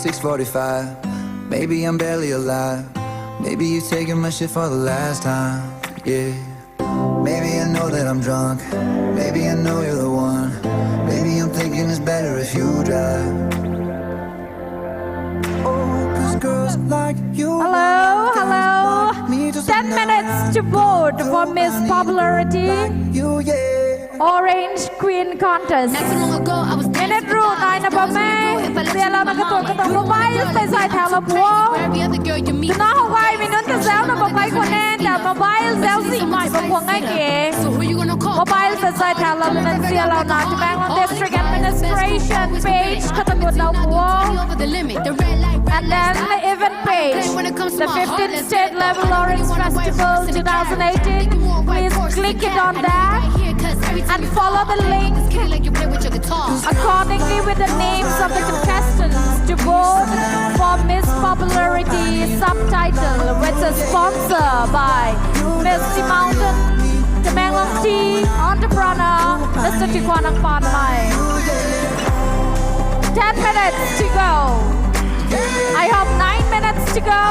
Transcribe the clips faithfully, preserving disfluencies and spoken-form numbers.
six forty-five. Maybe I'm barely alive. Maybe you taking my shit for the last time. Yeah. Maybe I know that I'm drunk. Maybe I know you're the one. Maybe I'm thinking it's better if you drive. Oh, 'cause girls like you. Hello, hello. Ten minutes to vote for Miss Popularity. You, yeah. Orange Queen Contest. Minute rule nine na ba mai? Siya lang nagkatuwa ka mobile sa side hala buo. Tuna Hawaii minute sa na ba mai konenta mobile sa si mai ba kuo ngai ke. Mobile sa side hala na siya lang na Tamenglong District Administration page katago na buo. And then the event page, the fifteenth State Level Orange Festival twenty eighteen. Please click it on that and follow the link accordingly with the names of the contestants to vote for Miss Popularity subtitle, which is sponsored by Misty Mountain, Tamenglong Tea Entrepreneur, Mister Tikuanang Panmai. Ten minutes to go. I have nine minutes to go.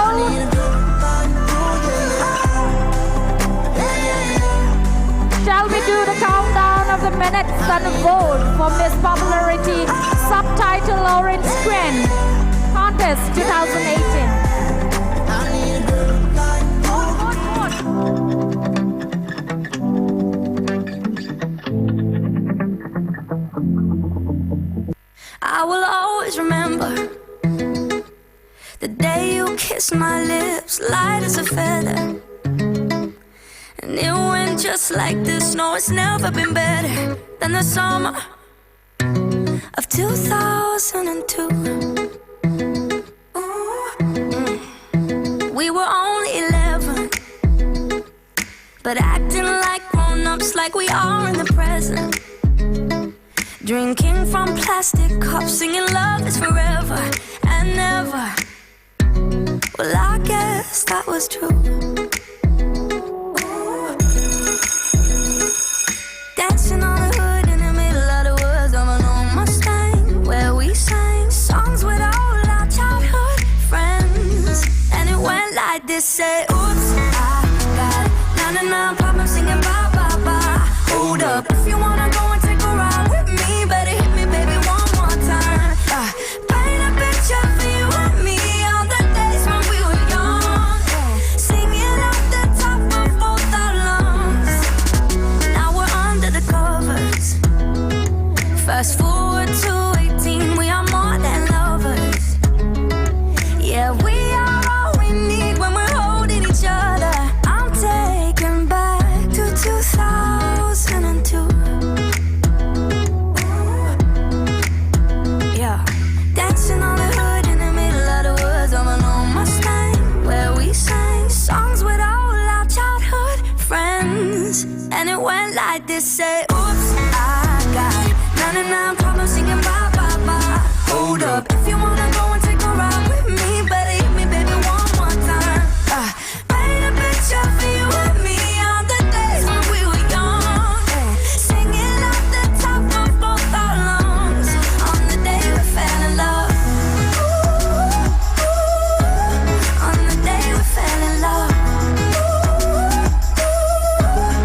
Shall we do the countdown of the minutes and vote for Miss Popularity subtitle Orange Queen Contest twenty eighteen? I will always remember the day you kissed my lips, light as a feather. And it went just like this. No, it's never been better than the summer of two thousand two. Ooh, mm. We were only eleven, but acting like grown-ups, like we are in the present. Drinking from plastic cups, singing love is forever and never. Well, I guess that was true. Ooh. Dancing on the hood in the middle of the woods of an old Mustang, where we sang songs with all our Say oops, I got ninety-nine problems singing bye bye bye. Hold up, if you wanna go and take a ride with me, better hit me, baby, one more time. Uh, paint a picture for you and me on the days when we were young. Singing off the top of both our lungs. Now we're under the covers. Fast forward to eighteen, we are more than lovers. Yeah, we are all we need when we're holding each other. I'm taken back to two thousand two. Yeah, dancing on the hood in the middle of the woods of an old Mustang, where we sang songs with all our childhood friends. And it went like this, say, oops, I got ninety-nine problems singing bye bye bye. Hold up, if you wanna go and take a ride with me, better hit me, baby, one more time. Uh, paint a picture for you and me on the days when we were young. Singing off the top of both our lungs on the day we fell in love. Ooh, ooh, on the day we fell in love. Ooh, ooh.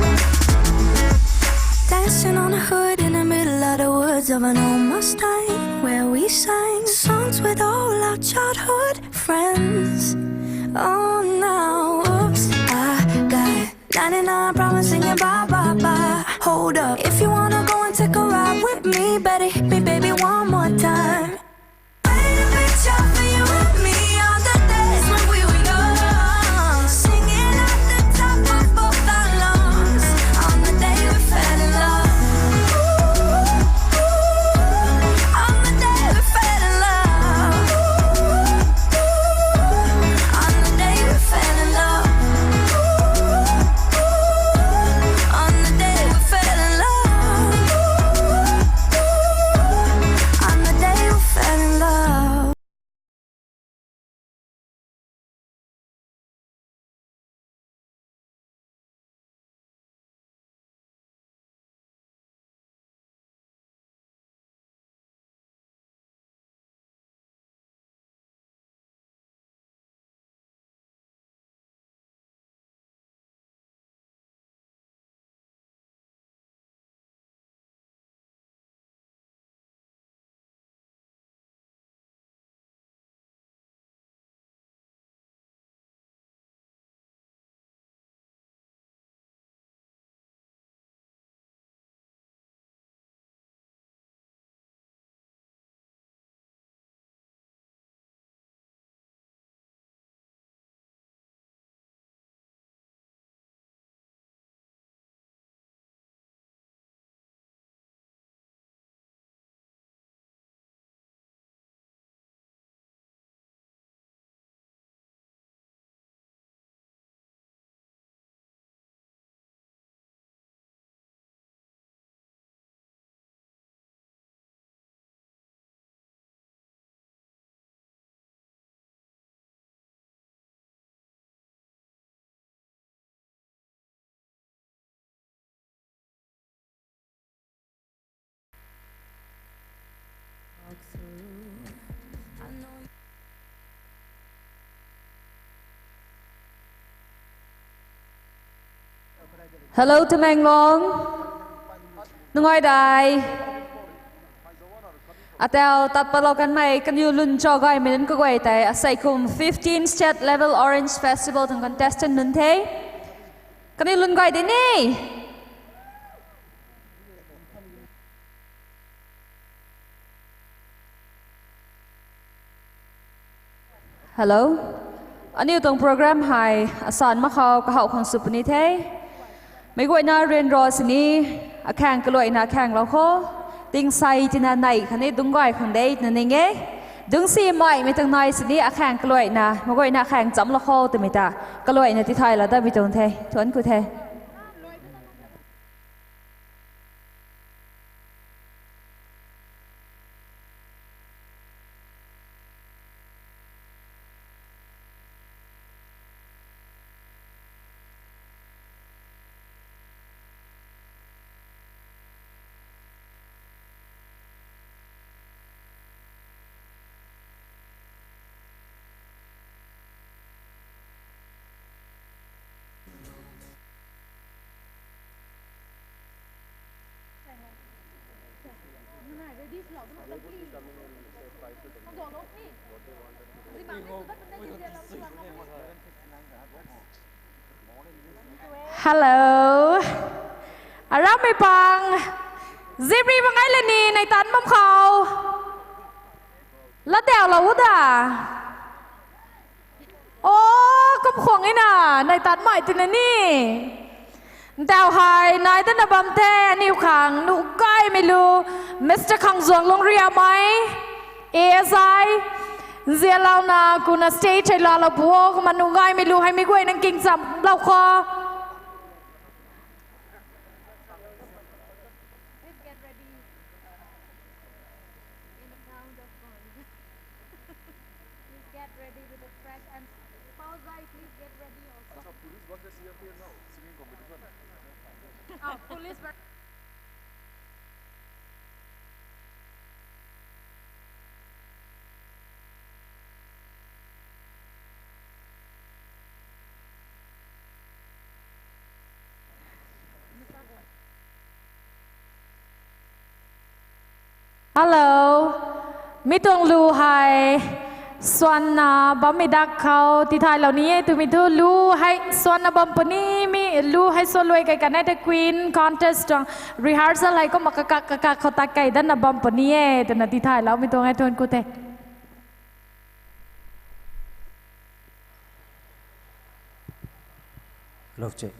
Dancing on a hood in the middle of the woods of an old Mustang, where we sang songs with all our childhood friends. Oh, now, oops, I got ninety-nine problems singing bye bye bye. Hold up, if you wanna go and take a ride with me, better hit me, baby, one more time. Paint a picture for you and me on the days when we were young. Singing at the top of both our lungs on the day we fell in love. Ooh, ooh, on the day we fell in love. Ooh, ooh, on the day we fell in love. Ooh, ooh, on the day we fell in love. Ooh, ooh, Hello, Tamenglong. Nungai dai. Atel tatpalo kan mai kaniu lun chogai minun ko goi tai asai kum fifteen State Level Orange Festival tung contestant nun the. Kaniu lun goi de ni. Hello. Aniu tong program hai asan makhau kahau khang supuni the. Miguaina rin ro sini akhang kaluaina akhang lo kho. Ting sai tina nai khani dunggai khang dei na ninge. Dung si mai mitang nai sini akhang kaluaina. Miguaina akhang cham lo kho tumita. Kaluaina ti thai la da bitung the. Thuan ku the. Hello. Aram mi pang. Zibri mangai lani nai tan bam khau. La deu la uda. O, kum khong ina nai tan mai tina ni. Deu hai nai tan na bam te ni khang nu kai mi lu. Mister Khang Zuang Long Ria mai. A S I. Zia lau na kuna stage hai la la buo kuma nu gai mi lu hai mi guai nang king zam lau kho. Please get ready in a round of one. Please get ready with a track and Pauzai, please get ready also. Acha, police versus C R P F now, singing competition. Ah, police ver- Hello. Mi tuang lu hei suanna bam mi dak khou tithaylou ni e twmei thu lu hei suanna bam puni mi lu hei suan luai kai kanei the Queen contest tuang rehearsal hei kumna kakak kakak khou tat kai datna bam puni e twna tithaylou mi tuang e thuan ku the. Hello, check.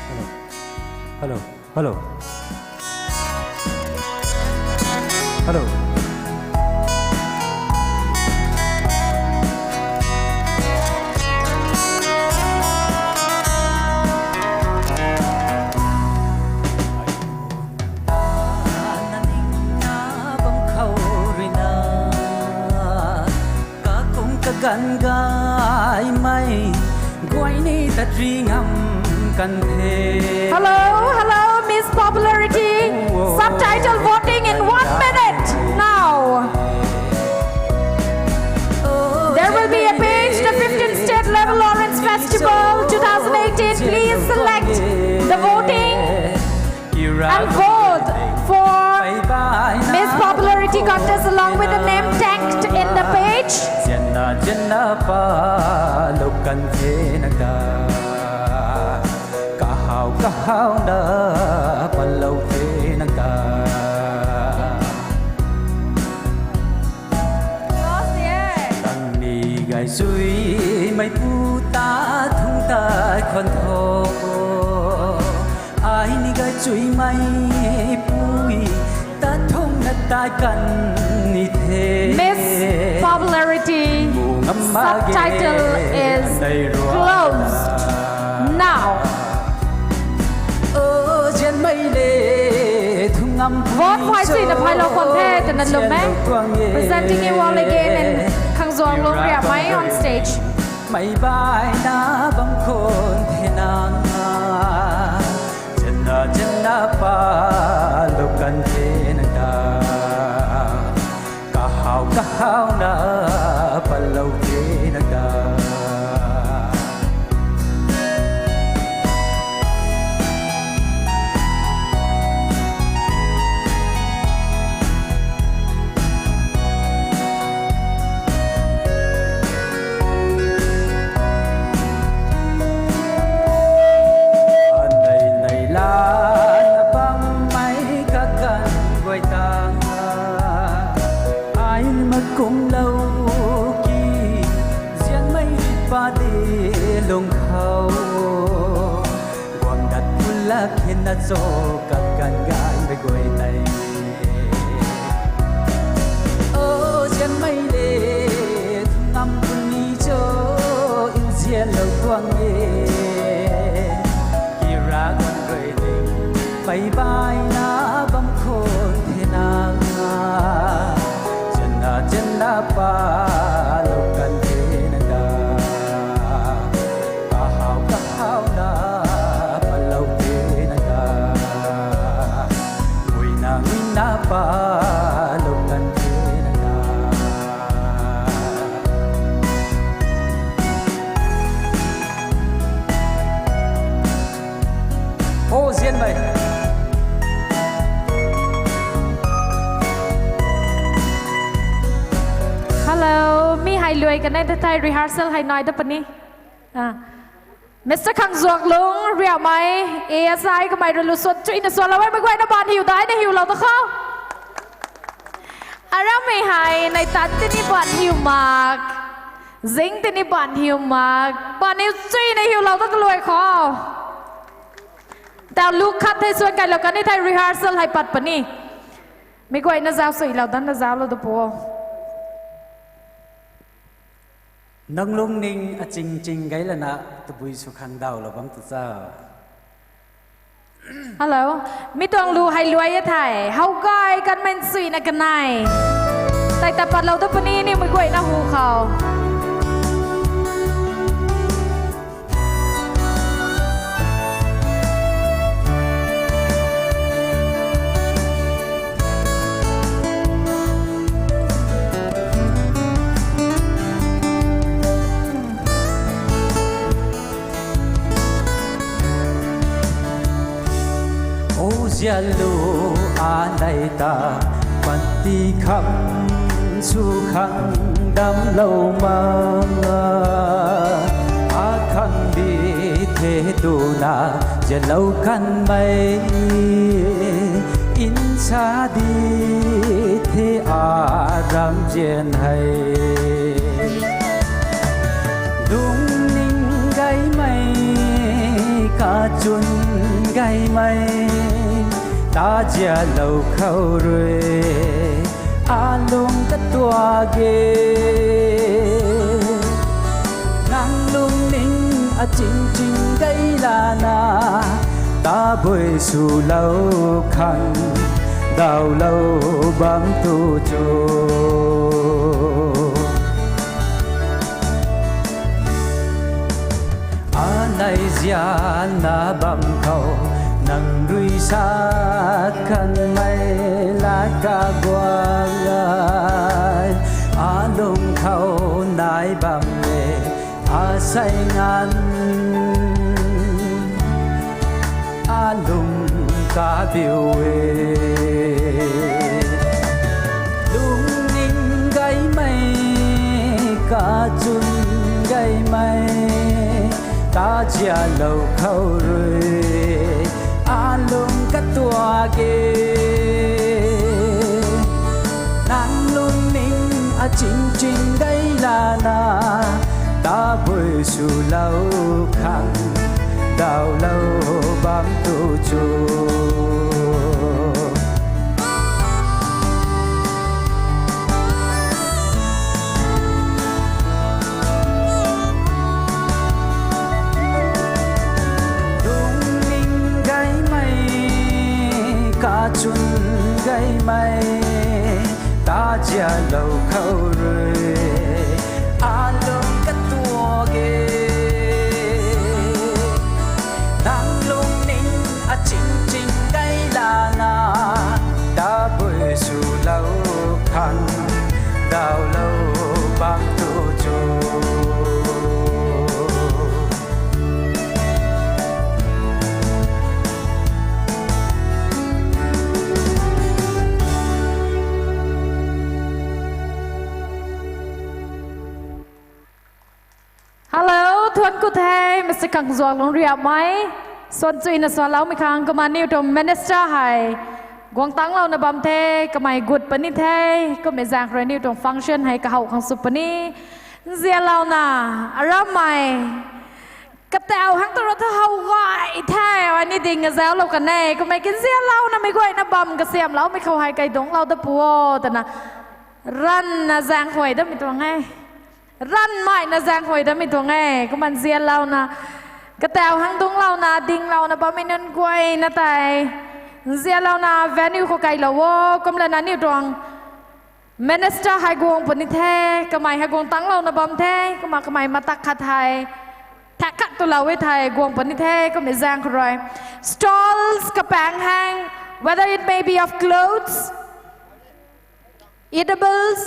Hello, hello, hello, hello. Hello. Hello, hello, Miss Popularity. Subtitle voting in one minute now. There will be a page, the fifteenth State Level Orange Festival twenty eighteen. Please select the voting and vote for Miss Popularity Contest along with the name tagged in the page. Zianna zianna pa lou kan the nang ta, kahau kahau na pa lou the nang ta. Nang ni gay sui mei pu ta thung tai khon tho. Ai ni gay chui mei pui ta thung na tai kan ni the. Miss Popularity. Subtitle is closed now. Vote huai suina phailou khwan the twna lwm e. Presenting you all again in Khangzuang Lungriamei on stage. Mei bai na bam khwan the nang. Zianna zianna pa lou kan the nang ta, kahau kahau na pa lou the nang ta. Lungkhau guang dat pulak hin na cho kat kan gan be guai nai. O zian mai le ngam kun ni cho in zian lo guang e. Kira guan guai ding pai bai na bam khon the na. Zian na zian na pa lo kan the na da. Ka hau ka hau na pa lo the na da. Ngui na ngui na pa lo kan the na da. O zian mai. Hello, mi hai luai ka nai ta thai rehearsal hai nai da pani. Ah. Mister Khangzuaklung, ria mai, A S I ka mai rulu suat chu ina suat lawai mai guai na ban hiu dai na hiu lau ta khau. Aram mai hai nai tan tini ban hiu mak. Zing tini ban hiu mak. Ban hiu chu ina hiu lau ta ka luai khau. Ta lu khat thai suan kai lo ka ni thai rehearsal hai pat pani. Mi guai na zau sui lau dan na zau lo da po. Nang lungning a ching ching gai lana tabui su khang dau lo bang ta cha. Hello. Mi tuang lu hai luai a thai. Hau gai kan man sui na ka nai. Tai ta pat lo da pani ni mi guai na hu khau. O zialu a nai ta pan ti kham su khang dam lo ma a khang bi the tu na zia lo kan mai in sa di the a ram zian hai. Lung Chun gaimai ta jia lo khau rui a lung ka tua ge. Nang lungning a ching ching gai lana ta bui su lo khang dau lo bam tu chu. A nai zian na bam khau nang rui sa khan mai la ka guang ai a lung khau nai bam le a sai ngan a lung ka biu e. Lungning gai mai ka chun gai mai ta jia lo khau rui a lung ka tua ge. Nang lungning a ching ching gai lana ta bui su lo khang dau lo bam tu chu. Lungning gai mai ka chun gai mai ta jia lo khau rui a lung ka tua ge. Nang lungning a ching ching gai lana ta bui su lo khang dau lo bam tu chu. Hello, thuan kut hei, Mister Kangzuak Lungriap mai. Suan chui na suan lau mi khang, kumani utum minister hai. Guang tang lau na bam the, kamai gut pani the, kumi zang reni utum function hai ka hau khang su pani. Zia lau na, aram mai. Katau hang tawh ra tha hau gai thai, ani ding a zau lo ka nei, kumai kin zia lau na mi guai na bam ka siam lau mi khau hai kai dong lau da puo, ta na. Ran na zang huai da mi tuang ai. Ran mai na zang huai da mi tuang ai, kuman zia lau na. Katau hang dong lau na, ding lau na bam mi nun guai na tai. Zia lau na venue khou kai lau o, kum la na niu tuang. Minister hai guang puni the, kamai hai guang tang lau na bam the, kuma kamai matak khat hai. Thak khat tu lau e thai guang puni the, kumi zang khroi. Stalls ka pang hang, whether it may be of clothes, eatables,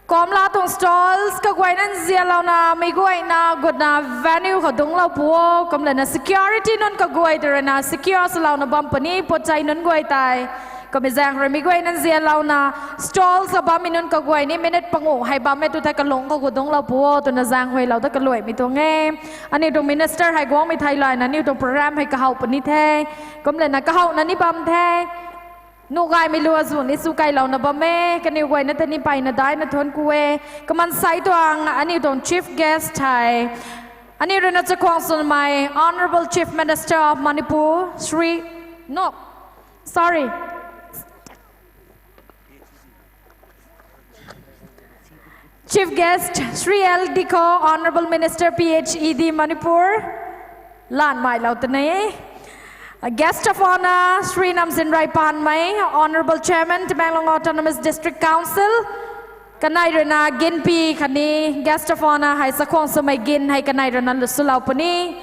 kom la tuang stalls, ka guai nan zia lau na, mi guai na, gut na, venue khou dong lau puo, kum la na security nun ka guai tu ra na, secure sa lau na bam puni, pot chai nun guai tai. Kami zang rui mi guai nan zia lau na, stall sa bam mi nun ka guai ni minute pangu hai bam e tu thai ka lung ka gu dong lau puo, tu na zang huai lau da ka luai mi tuang e. Ani tuang minister hai guang mi thai lai na, niu tuang program hai ka hau puni the. Kum la na ka hau na ni bam the. Nu gai mi lua zu ni su kai lau na bam e, ka niu guai na ta ni pai na dai na thon ku e. Kaman sai tuang, ani tuang chief guest hai. Ani rui na chakhwang sun mai, Honorable Chief Minister of Manipur, Shri, no, sorry. Chief Guest, Shri L Dikho, Honorable Minister P H E D Manipur, lan mai lau ta nei. Guest of Honor, Shri Namzinrai Panmei, Honorable Chairman, Tamenglong Autonomous District Council, kanai rui na ginpi khatni, Guest of Honor hai chakhwang sun mai gin hai kanai rui na lusu lau puni.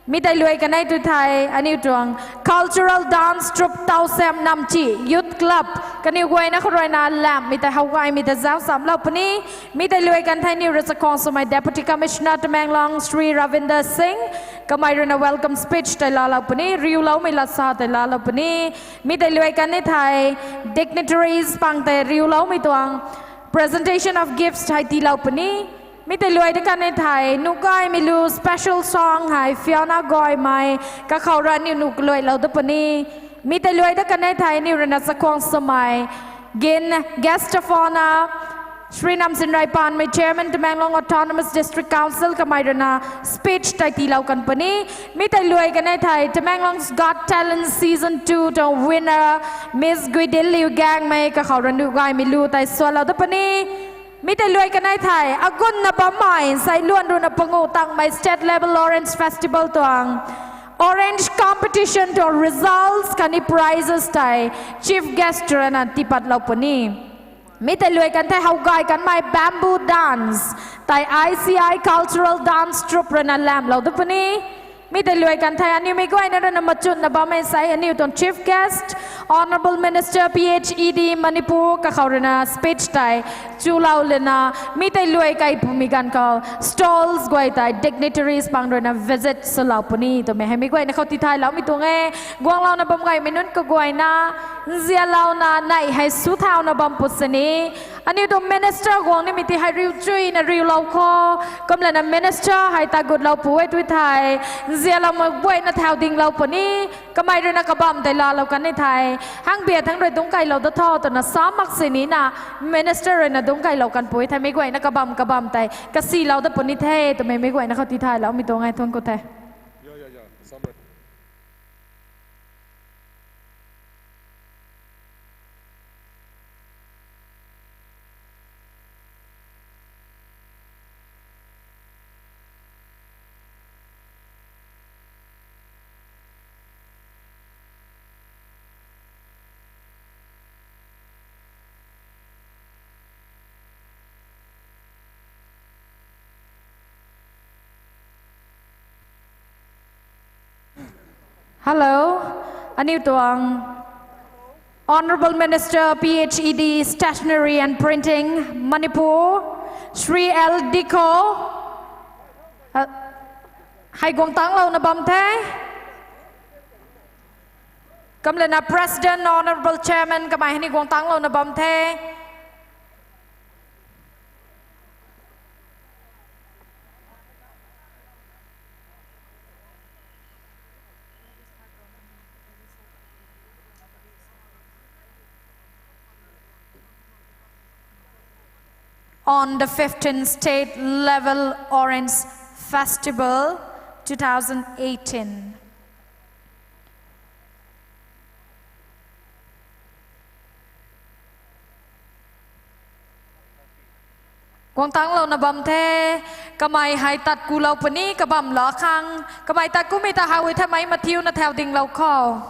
Mi tei luai kanei tu thai, aniu tuang Cultural Dance Troupe Tausem Namchi Youth Club, kaniu guai na kharoi na lam, mi tei hau gai, mi tei zau sam lau puni. Mi tei luai kan thai niu ra chakhwang sun mai Deputy Commissioner Tamenglong, Shri Ravinder Singh, kamai rui na welcome speech tei la lau puni, riu lau mi la sa tei la lau puni. Mi tei luai kan ni thai, dignitaries pang tei riu lau mi tuang presentation of gifts hai ti lau puni. Mi tei luai da kan ni thai, nu gai mi lu special song hai Fiona Goi mai, ka khau ra niu nu luai lau da puni. Mi tei luai da kan ni thai, niu ra na chakhwang sun mai. Gin, Guest of Honor, Shri Namsin Raipanmei, Chairman, Tamenglong Autonomous District Council, kamei ruina speech tei tiilou kan puni. Mi tei luai kanei thei Tamenglong's Got Talent Season two tuang winner, Miss Guidil Liu Gangmei, kakhou rui nuh gaymei lu tei sualou dat puni. Mi tei luai kanei thei agunna bammei, sai luan ruina pangu tangmei State Level Orange Festival tuang Orange Competition tuang results khatni prizes tei Chief Guest ruina tiipatlou puni. Mi tei luai kan thei howgay kanmei Bamboo Dance tei I C I Cultural Dance Troupe ruina lamhlou dat puni. Mi tei luai kan thei aniu mei guayna ruina machunna bammei sai aniu tuang Chief Guest, Honourable Minister P H E D Manipur kakhou ruina speech tei chulou lana, mi tei luai kai pumei ganv khou stalls guay tei dignitaries pang ruina visit swlou puni twmei hei mi guayna khou tithaylou mi tuang e. Guanglouna bam gaymei nunc kaguayna, nzianlouna nei hei suthauna bam pu sini. Aniu tuang minister guang nimei ti hei riu chuyna riulou kho. Kumlana minister hei tagutlou pu e tui thei, nzianloumei guayna thau dinglou puni. Kamei ruina kabam tei laalou kan ni thei, hang bia thang rui dungc kailou dat tho twna sa mak sinina, minister ruina dungc kailou kan pui thei mi guayna kabam kabam tei kasilou dat puni the twmei mi guayna khou tithaylou mi tuang e, thuanc ku the. Hello, aniu tuang Honourable Minister P H E D, Stationery and Printing, Manipur, Shri L Diko, hei guang tanglouna bam the. Kumlana President, Honourable Chairman kamei hei ni guang tanglouna bam the. on the fifteenth State Level Orange Festival two thousand eighteen. Guangtang lo na bam the, kamai hai tat ku lo pani, kabam lo khang, kamai tat ku mi ta hawi the mai mathiu na thau ding lo kho.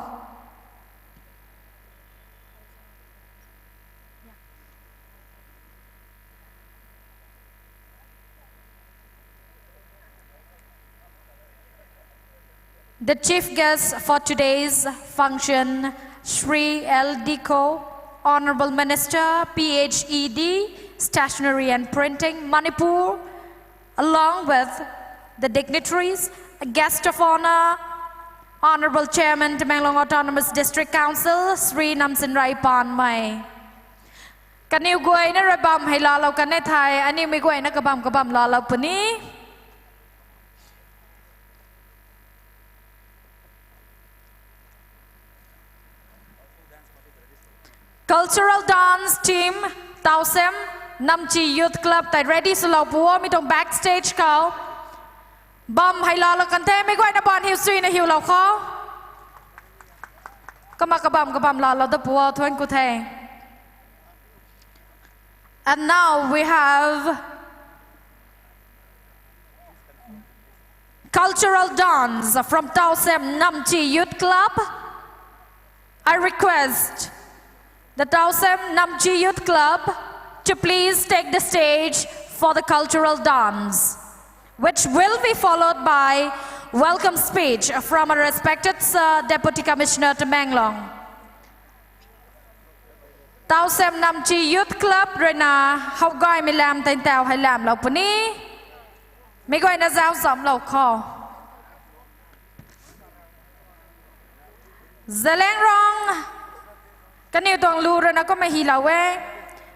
The chief guest for today's function, Shri L Diko, Honorable Minister, P H E D, Stationery and Printing, Manipur, along with the dignitaries, a guest of honor, Honorable Chairman, Tamenglong Autonomous District Council, Shri Namsinrai Panmai. Kaniu guai na rabam hai la lo kane thai, ani mi guai na kabam kabam la lo pani. Cultural dance team, Tausem, Namchi Youth Club, tai ready silo puo, mi tong backstage kau. Bam hai la lo kan the, mi guai na ban hiu sui na hiu lo kho. Kama kabam kabam la lo da puo, thuan ku the. And now we have cultural dance from Tausem Namchi Youth Club. I request the Tausem Namchi Youth Club to please take the stage for the cultural dance, which will be followed by welcome speech from our respected Sir Deputy Commissioner Tamenglong. Tausem Namchi Youth Club rui na haugai mi lam tain tau hai lam lo pani. Mi guai na zau zam lo kho. Zeliangrong, kaniu tuang lu rui na kum hi lo e.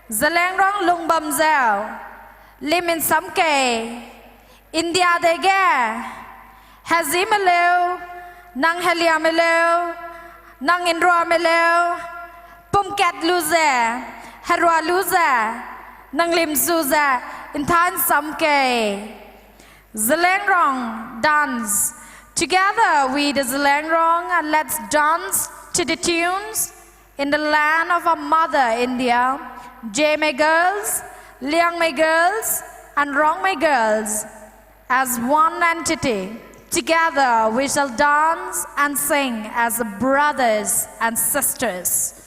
Zeliangrong Lungbam Zau, Lim In Sam Kei, India dei ge, Hazi Meleu, Nang Helia Meleu, Nang Inrua Meleu, Pumket Luze, Herua Luze, Nanglim Zuza, Inthan Samke. Zeliangrong dance. Together with the Zeliangrong, let's dance to the tunes. In the land of our mother India, Jeme girls, Liangmei girls, and Rongmei girls, as one entity, together we shall dance and sing as brothers and sisters.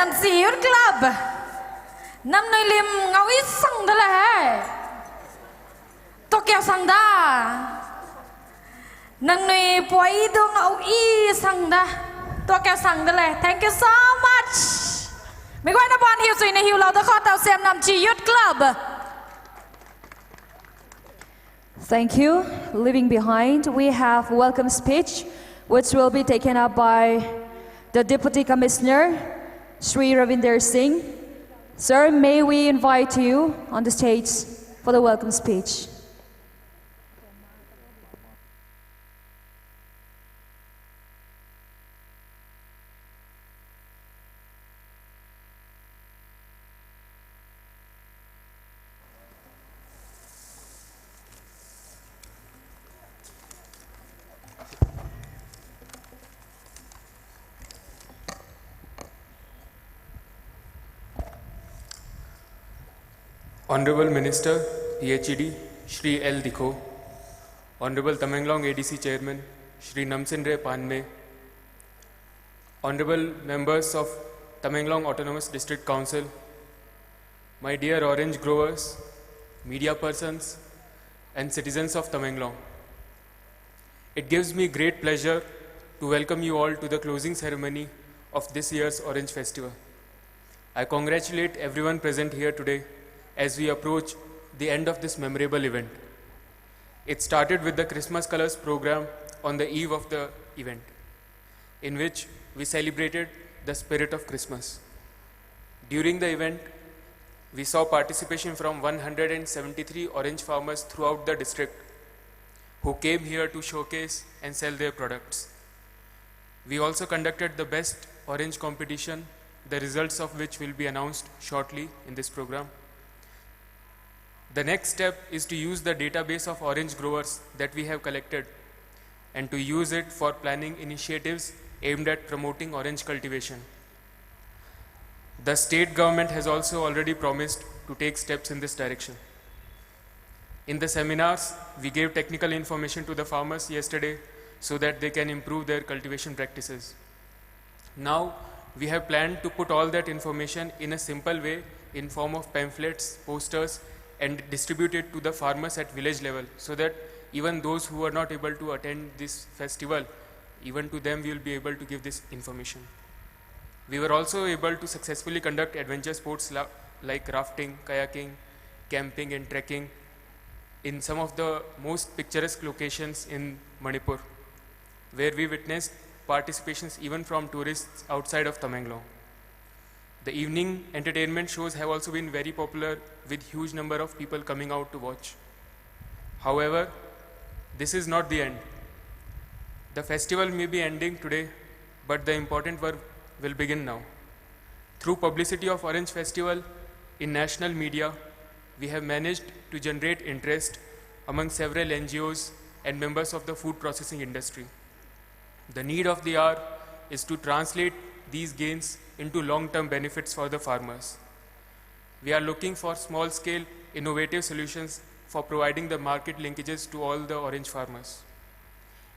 Youth Club. Namnui lim ngau i sang da le hai. To kya sang da? Nangnui poi do ngau i sang da. To kya sang da le. Thank you so much. Mi guai na ban hiu sui na hiu lau da kho tau sem nam chi Youth Club. Thank you. Leaving behind, we have welcome speech, which will be taken up by the Deputy Commissioner, Shri Ravinder Singh. Sir, may we invite you on the stage for the welcome speech? Honorable Minister, P H E D, Shri L Dikho, Honorable Tamenglong A D C Chairman, Shri Namsinre Panme, Honorable Members of Tamenglong Autonomous District Council, my dear orange growers, media persons, and citizens of Tamenglong. It gives me great pleasure to welcome you all to the closing ceremony of this year's Orange Festival. I congratulate everyone present here today as we approach the end of this memorable event. It started with the Christmas Colors program on the eve of the event, in which we celebrated the spirit of Christmas. During the event, we saw participation from one hundred seventy-three orange farmers throughout the district who came here to showcase and sell their products. We also conducted the best orange competition, the results of which will be announced shortly in this program. The next step is to use the database of orange growers that we have collected and to use it for planning initiatives aimed at promoting orange cultivation. The state government has also already promised to take steps in this direction. In the seminars, we gave technical information to the farmers yesterday so that they can improve their cultivation practices. Now, We have planned to put all that information in a simple way in form of pamphlets, posters, and distribute it to the farmers at village level, so that even those who are not able to attend this festival, even to them we will be able to give this information. We were also able to successfully conduct adventure sports la- like rafting, kayaking, camping, and trekking in some of the most picturesque locations in Manipur, where we witnessed participations even from tourists outside of Tamenglong. The evening entertainment shows have also been very popular, with huge number of people coming out to watch. However, this is not the end. The festival may be ending today, but the important work will begin now. Through publicity of Orange Festival in national media, we have managed to generate interest among several N G Os and members of the food processing industry. The need of the hour is to translate these gains into long-term benefits for the farmers. We are looking for small-scale, innovative solutions for providing the market linkages to all the orange farmers.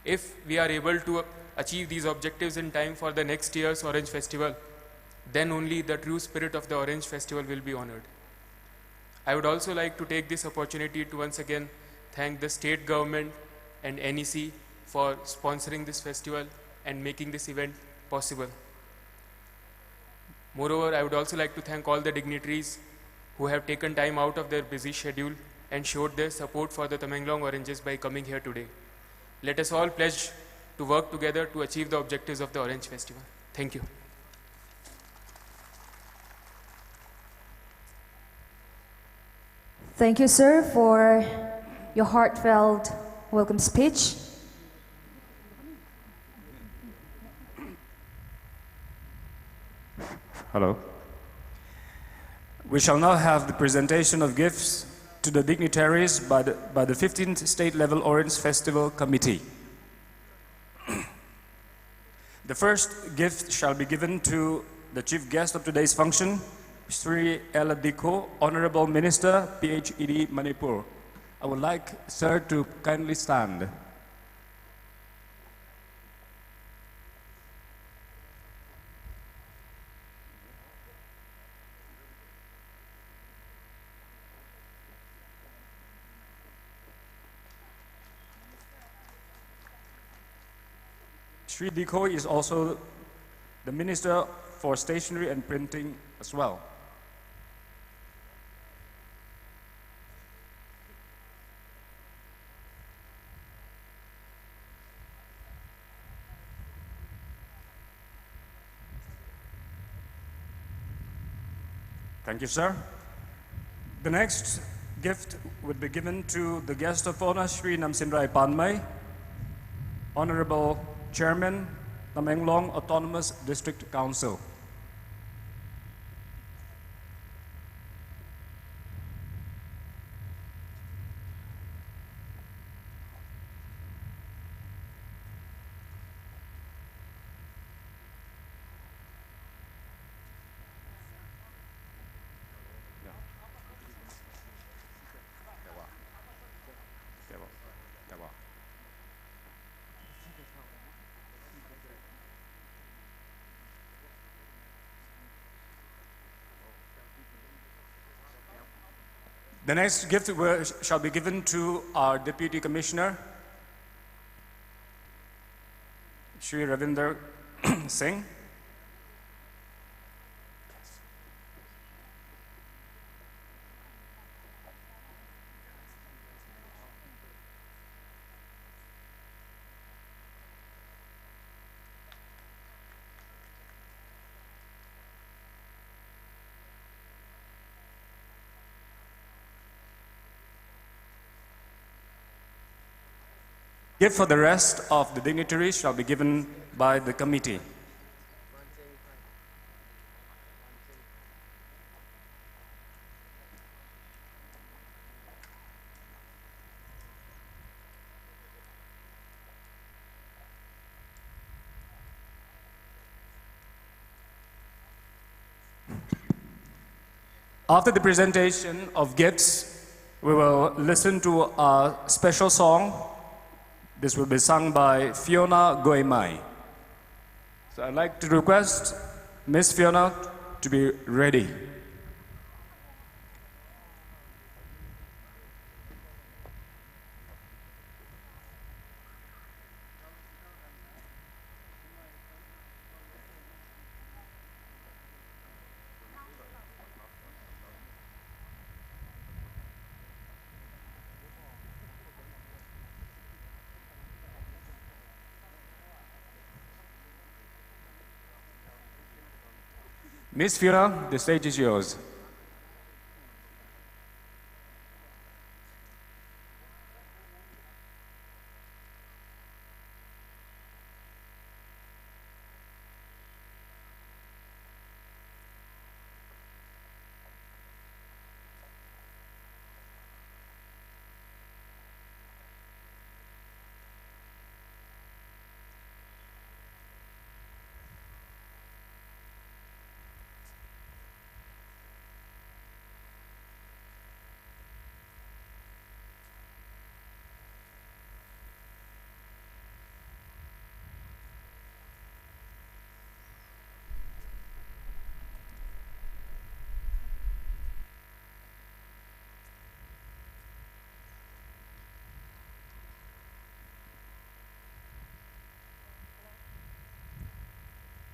If we are able to achieve these objectives in time for the next year's Orange Festival, then only the true spirit of the Orange Festival will be honored. I would also like to take this opportunity to once again thank the state government and N E C for sponsoring this festival and making this event possible. Moreover, I would also like to thank all the dignitaries who have taken time out of their busy schedule and showed their support for the Tamenglong Oranges by coming here today. Let us all pledge to work together to achieve the objectives of the Orange Festival. Thank you. Thank you, sir, for your heartfelt welcome speech. Hello. We shall now have the presentation of gifts to the dignitaries by the, by the fifteenth State Level Orange Festival Committee. The first gift shall be given to the chief guest of today's function, Shri Ella Dikho, Honorable Minister, P H E D, Manipur. I would like sir to kindly stand. Shri Dikho is also the Minister for Stationery and Printing as well. Thank you, sir. The next gift would be given to the guest of honor, Shri Namsinrai Panmei, Honorable Chairman, Tamenglong Autonomous District Council. The next gift will, shall be given to our Deputy Commissioner, Shri Ravinder Singh. Gift for the rest of the dignitaries shall be given by the committee. After the presentation of gifts, we will listen to a special song. This will be sung by Fiona Goimai. So I'd like to request Miss Fiona to be ready. Miss Fira, the stage is yours.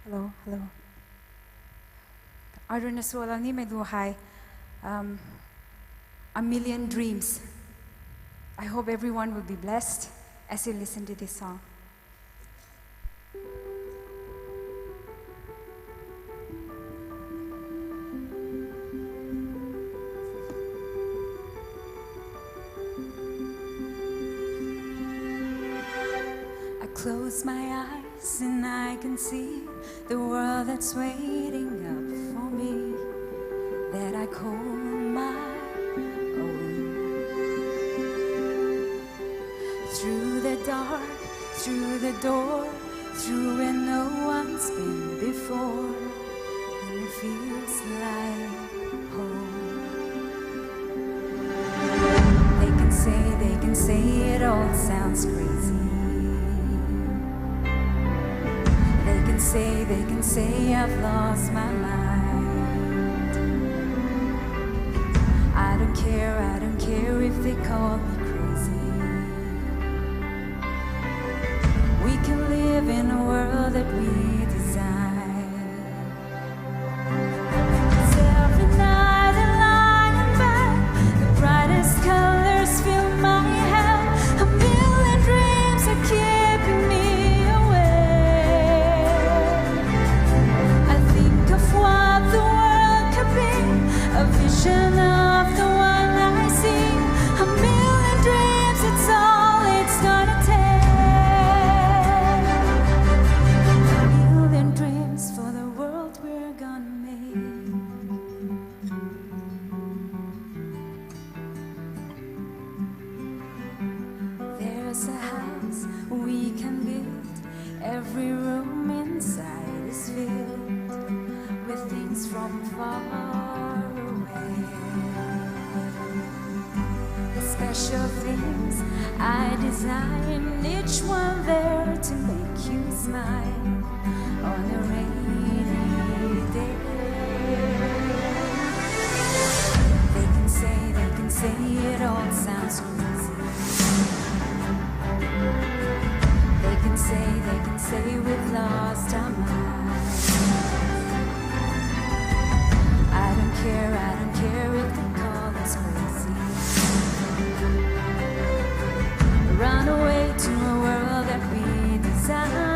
Hello, hello. Aruna Sualani Medu Hai. Um, a million dreams. I hope everyone will be blessed as you listen to this song. I close my eyes and I can see the world that's waiting up for me, that I call my own. Through the dark, through the door, through where no one's been before, and it feels like home. They can say, they can say it all sounds crazy. They can say, they can say I've lost my mind. I don't care, I don't care if they call me crazy. We can live in a world that we design. 'Cause every night I lie in bed, the brightest colors fill my head. A million dreams are keeping me awake. I think of what Every room inside is filled with things from far away. The special things I design, each one there to make you smile on a rainy day. They can say, they can say it all sounds crazy. They can say, they can say we've lost our minds. I don't care, I don't care if they call us crazy. Run away to a world that we desire.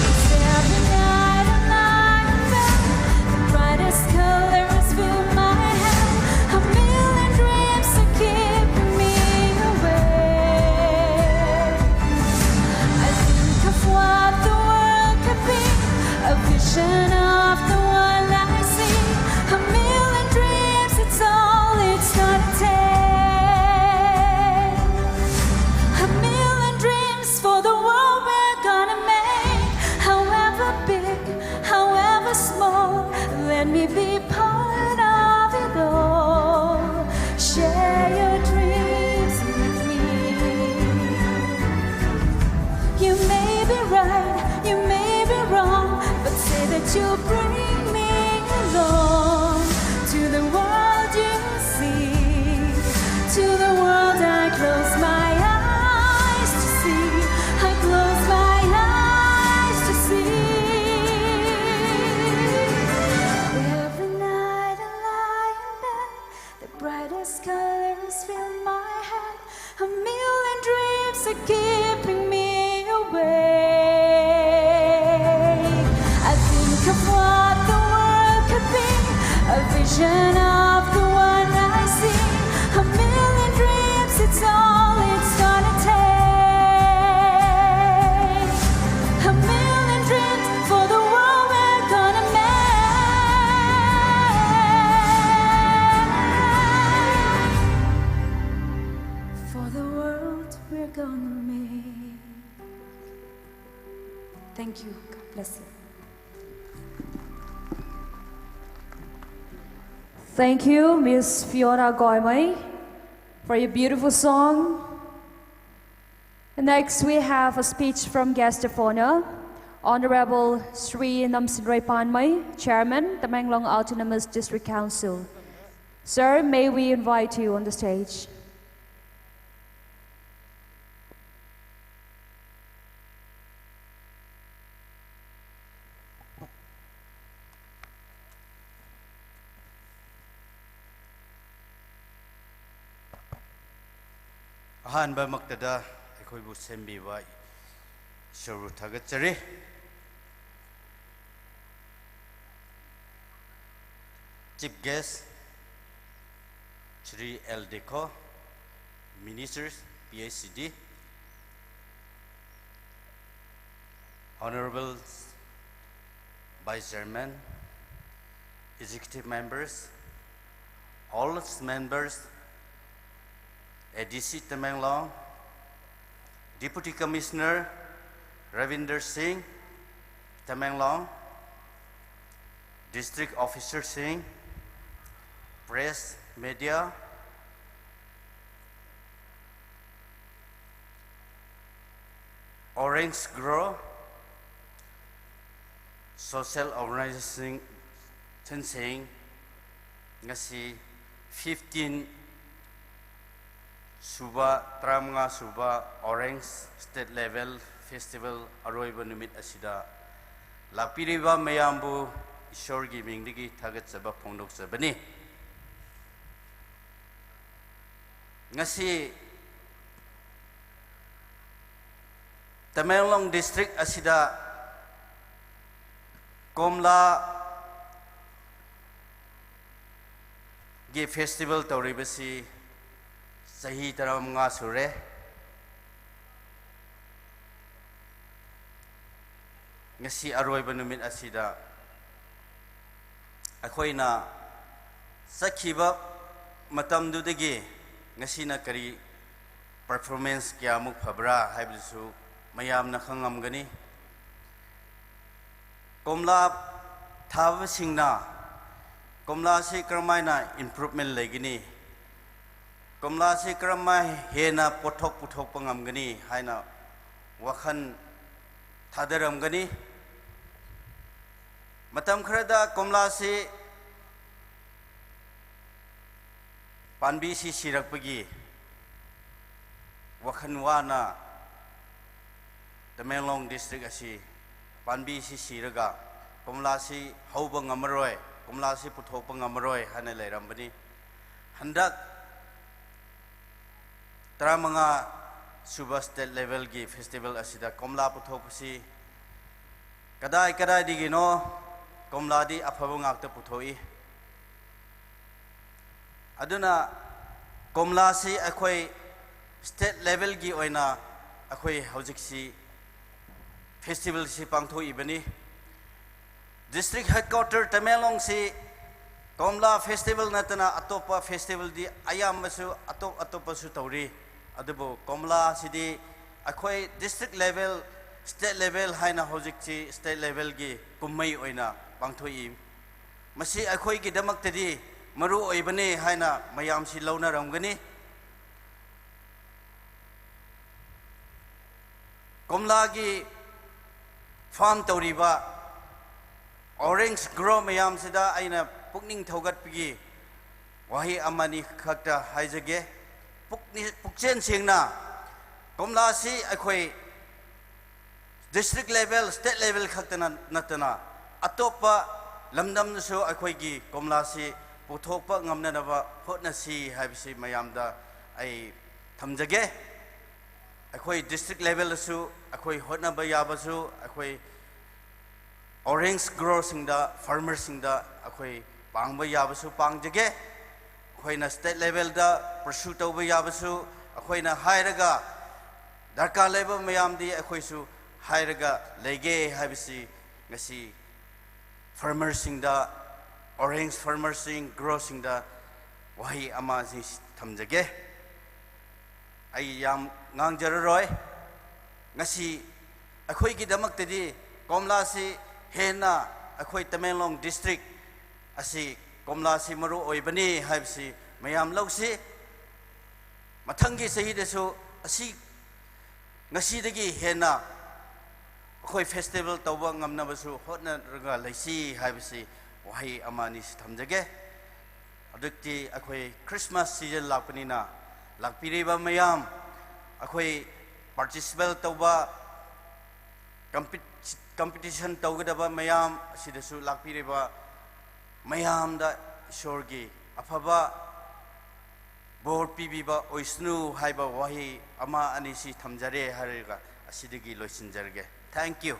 It's every night and night and day. The brightest colors fill my head. A million dreams are keeping me awake. I think of what the world could be, a vision of the one I see. A million dreams, it's all it's gonna take. A million dreams for the world we're gonna make. However big, however small, let me be part of it all. Share your dreams with me. You may be right, you may be wrong, but say that you'll bring me along to the world you see, to the world I close my eyes to see. I close my eyes to see. Every night I lie in bed, the brightest colors fill my head. A million dreams are keeping me awake. I think of what the world could be, a vision of the one I see. A million dreams, it's all it's gonna take. A million dreams for the world we're gonna make. For the world we're gonna make. Thank you. God bless you. Thank you, Miss Fiona Goimai, for your beautiful song. Next, we have a speech from guest of honor, Honorable Shri Namsinroi Panmai, Chairman, Tamenglong Autonomous District Council. Sir, may we invite you on the stage? ꯑꯍꯥꯟꯕꯃꯛꯇꯗ ꯑꯩꯈꯣꯏꯕꯨ ꯁꯦꯝꯕꯤꯕ ꯏꯁꯣꯔꯕꯨ ꯊꯥꯒꯠꯆꯔꯤ꯫ Chief guest, Shri L Dekho, Ministers, P H E D, Honorable Vice Chairman, Executive Members, all members, A D C Tamenglong, Deputy Commissioner Ravinder Singh, Tamenglong, District Officer Singh, press, media, Orange Grow, social organization Singh, ꯉꯁꯤ fifteen ꯁꯨꯕ, ꯇꯔꯥꯃꯉꯥ ꯁꯨꯕ Orange State Level Festival ꯑꯔꯣꯏꯕ ꯅꯨꯃꯤꯠ ꯑꯁꯤꯗ ꯂꯥꯛꯄꯤꯔꯤꯕ ꯃꯌꯥꯝꯕꯨ ꯏꯁꯣꯔꯒꯤ ꯃꯤꯡꯗꯒꯤ ꯊꯥꯒꯠꯆꯕ ꯐꯣꯡꯗꯣꯛꯆꯕꯅꯤ꯫ ꯉꯁꯤ ꯇꯃꯦꯡꯂꯣꯡ district ꯑꯁꯤꯗ ꯀꯣꯝꯂꯥꯒꯤ festival ꯇꯧꯔꯤꯕꯁꯤ ꯆꯍꯤ ꯇꯔꯥꯃꯉꯥ ꯁꯨꯔꯦ꯫ ꯉꯁꯤ ꯑꯔꯣꯏꯕ ꯅꯨꯃꯤꯠ ꯑꯁꯤꯗ ꯑꯩꯈꯣꯏꯅ ꯆꯠꯈꯤꯕ ꯃꯇꯝꯗꯨꯗꯒꯤ ꯉꯁꯤꯅ ꯀꯔꯤ performance ꯀꯌꯥꯃꯨꯛ ꯐꯕ꯭ꯔꯥ ꯍꯥꯏꯕꯗꯨꯁꯨ ꯃꯌꯥꯝꯅ ꯈꯪꯉꯝꯒꯅꯤ꯫ ꯀꯣꯝꯂꯥ ꯊꯥꯕꯁꯤꯡꯅ ꯀꯣꯝꯂꯥꯁꯤ ꯀꯔꯝꯍꯥꯏꯅ improvement ꯂꯩꯒꯅꯤ, ꯀꯣꯝꯂꯥꯁꯤ ꯀꯔꯝꯍꯥꯏꯅ ꯍꯦꯟꯅ ꯄꯣꯠꯊꯣꯛ ꯄꯨꯊꯣꯛꯄ ꯉꯝꯒꯅꯤ ꯍꯥꯏꯅ ꯋꯥꯈꯜ ꯊꯥꯗꯔꯝꯒꯅꯤ꯫ ꯃꯇꯝ ꯈꯔꯗ ꯀꯣꯝꯂꯥꯁꯤ ꯄꯥꯝꯕꯤꯁꯤ ꯁꯤꯔꯛꯄꯒꯤ ꯋꯥꯈꯜ ꯋꯥꯅ ꯇꯃꯦꯡꯂꯣꯡ district ꯑꯁꯤ ꯄꯥꯝꯕꯤꯁꯤ ꯁꯤꯔꯒ ꯀꯣꯝꯂꯥꯁꯤ ꯍꯧꯕ ꯉꯝꯃꯔꯣꯏ, ꯀꯣꯝꯂꯥꯁꯤ ꯄꯨꯊꯣꯛꯄ ꯉꯝꯃꯔꯣꯏ ꯍꯥꯏꯅ ꯂꯩꯔꯝꯕꯅꯤ꯫ ꯍꯟꯗꯛ ꯇꯔꯥꯃꯉꯥ ꯁꯨꯕ state levelꯒꯤ festival ꯑꯁꯤꯗ ꯀꯣꯝꯂꯥ ꯄꯨꯊꯣꯛꯄꯁꯤ ꯀꯗꯥꯏ ꯀꯗꯥꯏꯗꯒꯤꯅꯣ ꯀꯣꯝꯂꯥꯗꯤ ꯑꯐꯕ ꯉꯥꯛꯇ ꯄꯨꯊꯣꯛꯏ꯫ ꯑꯗꯨꯅ ꯀꯣꯝꯂꯥꯁꯤ ꯑꯩꯈꯣꯏ state levelꯒꯤ ꯑꯣꯏꯅ ꯑꯩꯈꯣꯏ ꯍꯧꯖꯤꯛꯁꯤ festivalꯁꯤ ꯄꯥꯡꯊꯣꯛꯏꯕꯅꯤ꯫ District headquarter ꯇꯃꯦꯡꯂꯣꯡꯁꯤ ꯀꯣꯝꯂꯥ festival ꯅꯠꯇꯅ ꯑꯇꯣꯞꯄ festivalꯗꯤ ꯑꯌꯥꯝꯕꯁꯨ ꯑꯇꯣꯞ ꯑꯇꯣꯞꯄꯁꯨ ꯇꯧꯔꯤ꯫ ꯑꯗꯨꯕꯨ ꯀꯣꯝꯂꯥꯁꯤꯗꯤ ꯑꯩꯈꯣꯏ district level, state level ꯍꯥꯏꯅ ꯍꯧꯖꯤꯛꯁꯤ state levelꯒꯤ ꯀꯨꯝꯍꯩ ꯑꯣꯏꯅ ꯄꯥꯡꯊꯣꯛꯏ꯫ ꯃꯁꯤ ꯑꯩꯈꯣꯏꯒꯤꯗꯃꯛꯇꯗꯤ ꯃꯔꯨ ꯑꯣꯏꯕꯅꯤ ꯍꯥꯏꯅ ꯃꯌꯥꯝꯁꯤ ꯂꯧꯅꯔꯝꯒꯅꯤ꯫ ꯀꯣꯝꯂꯥꯒꯤ farm ꯇꯧꯔꯤꯕ, orange grow ꯃꯌꯥꯝꯁꯤꯗ ꯑꯩꯅ ꯄꯨꯛꯅꯤꯡ ꯊꯧꯒꯠꯄꯒꯤ ꯋꯥꯍꯩ ꯑꯃꯅꯤ ꯈꯛꯇ ꯍꯥꯏꯖꯒꯦ꯫ ꯄꯨꯛꯅꯤ-, ꯄꯨꯛꯆꯦꯜ ꯁꯦꯡꯅ ꯀꯣꯝꯂꯥꯁꯤ ꯑꯩꯈꯣꯏ district level, state level ꯈꯛꯇꯅ ꯅꯠꯇꯅ ꯑꯇꯣꯞꯄ ꯂꯝꯗꯝꯗꯁꯨ ꯑꯩꯈꯣꯏꯒꯤ ꯀꯣꯝꯂꯥꯁꯤ ꯄꯨꯊꯣꯛꯄ ꯉꯝꯅꯅꯕ ꯍꯣꯠꯅꯁꯤ ꯍꯥꯏꯕꯁꯤ ꯃꯌꯥꯝꯗ ꯑꯩ ꯊꯝꯖꯒꯦ꯫ ꯑꯩꯈꯣꯏ district levelꯗꯁꯨ ꯑꯩꯈꯣꯏ ꯍꯣꯠꯅꯕ ꯌꯥꯕꯁꯨ, ꯑꯩꯈꯣꯏ orange growerꯁꯤꯡꯗ, farmerꯁꯤꯡꯗ ꯑꯩꯈꯣꯏ ꯄꯥꯡꯕ ꯌꯥꯕꯁꯨ ꯄꯥꯡꯖꯒꯦ꯫ ꯑꯩꯈꯣꯏꯅ state levelꯗ pursue ꯇꯧꯕ ꯌꯥꯕꯁꯨ ꯑꯩꯈꯣꯏꯅ ꯍꯥꯏꯔꯒ, ꯗꯔꯀꯥꯔ ꯂꯩꯕ ꯃꯌꯥꯝꯗꯤ ꯑꯩꯈꯣꯏꯁꯨ ꯍꯥꯏꯔꯒ ꯂꯩꯒꯦ ꯍꯥꯏꯕꯁꯤ ꯉꯁꯤ farmerꯁꯤꯡꯗ, orange farmerꯁꯤꯡ, growerꯁꯤꯡꯗ ꯋꯥꯍꯩ ꯑꯃ ꯊꯝꯖꯒꯦ꯫ ꯑꯩ ꯌꯥꯝ ꯉꯥꯡꯖꯔꯔꯣꯏ꯫ ꯉꯁꯤ ꯑꯩꯈꯣꯏꯒꯤꯗꯃꯛꯇꯗꯤ ꯀꯣꯝꯂꯥꯁꯤ ꯍꯦꯟꯅ ꯑꯩꯈꯣꯏ ꯇꯃꯦꯡꯂꯣꯡ ꯗꯤꯁꯇ꯭ꯔꯤꯛ ꯑꯁꯤ ꯀꯣꯝꯂꯥꯁꯤ ꯃꯔꯨ ꯑꯣꯏꯕꯅꯤ ꯍꯥꯏꯕꯁꯤ ꯃꯌꯥꯝ ꯂꯧꯁꯤ꯫ ꯃꯊꯪꯒꯤ ꯆꯍꯤꯗꯁꯨ ꯑꯁꯤ ꯉꯁꯤꯗꯒꯤ ꯍꯦꯟꯅ ꯑꯩꯈꯣꯏ ꯐꯦꯁꯇꯤꯚꯦꯜ ꯇꯧꯕ ꯉꯝꯅꯕꯁꯨ ꯍꯣꯠꯅꯔꯒ ꯂꯩꯁꯤ ꯍꯥꯏꯕꯁꯤ ꯋꯥꯍꯩ ꯑꯃ ꯑꯅꯤꯁꯤ ꯊꯝꯖꯒꯦ꯫ ꯍꯧꯖꯤꯛꯇꯤ ꯑꯩꯈꯣꯏ ꯈ꯭ꯔꯤꯁꯃꯥꯁ ꯁꯤꯖꯟ ꯂꯥꯛꯄꯅꯤꯅ, ꯂꯥꯛꯄꯤꯔꯤꯕ ꯃꯌꯥꯝ, ꯑꯩꯈꯣꯏ ꯄꯥꯔꯇꯤꯁꯤꯄꯦꯠ ꯇꯧꯕ, ꯀꯝꯄꯤꯇꯤꯁꯟ ꯇꯧꯒꯗꯕ ꯃꯌꯥꯝ ꯑꯁꯤꯗꯁꯨ ꯂꯥꯛꯄꯤꯔꯤꯕ ꯃꯌꯥꯝꯗ ꯏꯁꯣꯔꯒꯤ ꯑꯐꯕ ꯕꯣꯔ ꯄꯤꯕꯤꯕ ꯑꯣꯏꯁꯅꯨ ꯍꯥꯏꯕ ꯋꯥꯍꯩ ꯑꯃ ꯑꯅꯤꯁꯤ ꯊꯝꯖꯔꯦ ꯍꯥꯏꯔꯒ ꯑꯁꯤꯗꯒꯤ ꯂꯣꯏꯁꯤꯟꯖꯔꯒꯦ꯫ Thank you.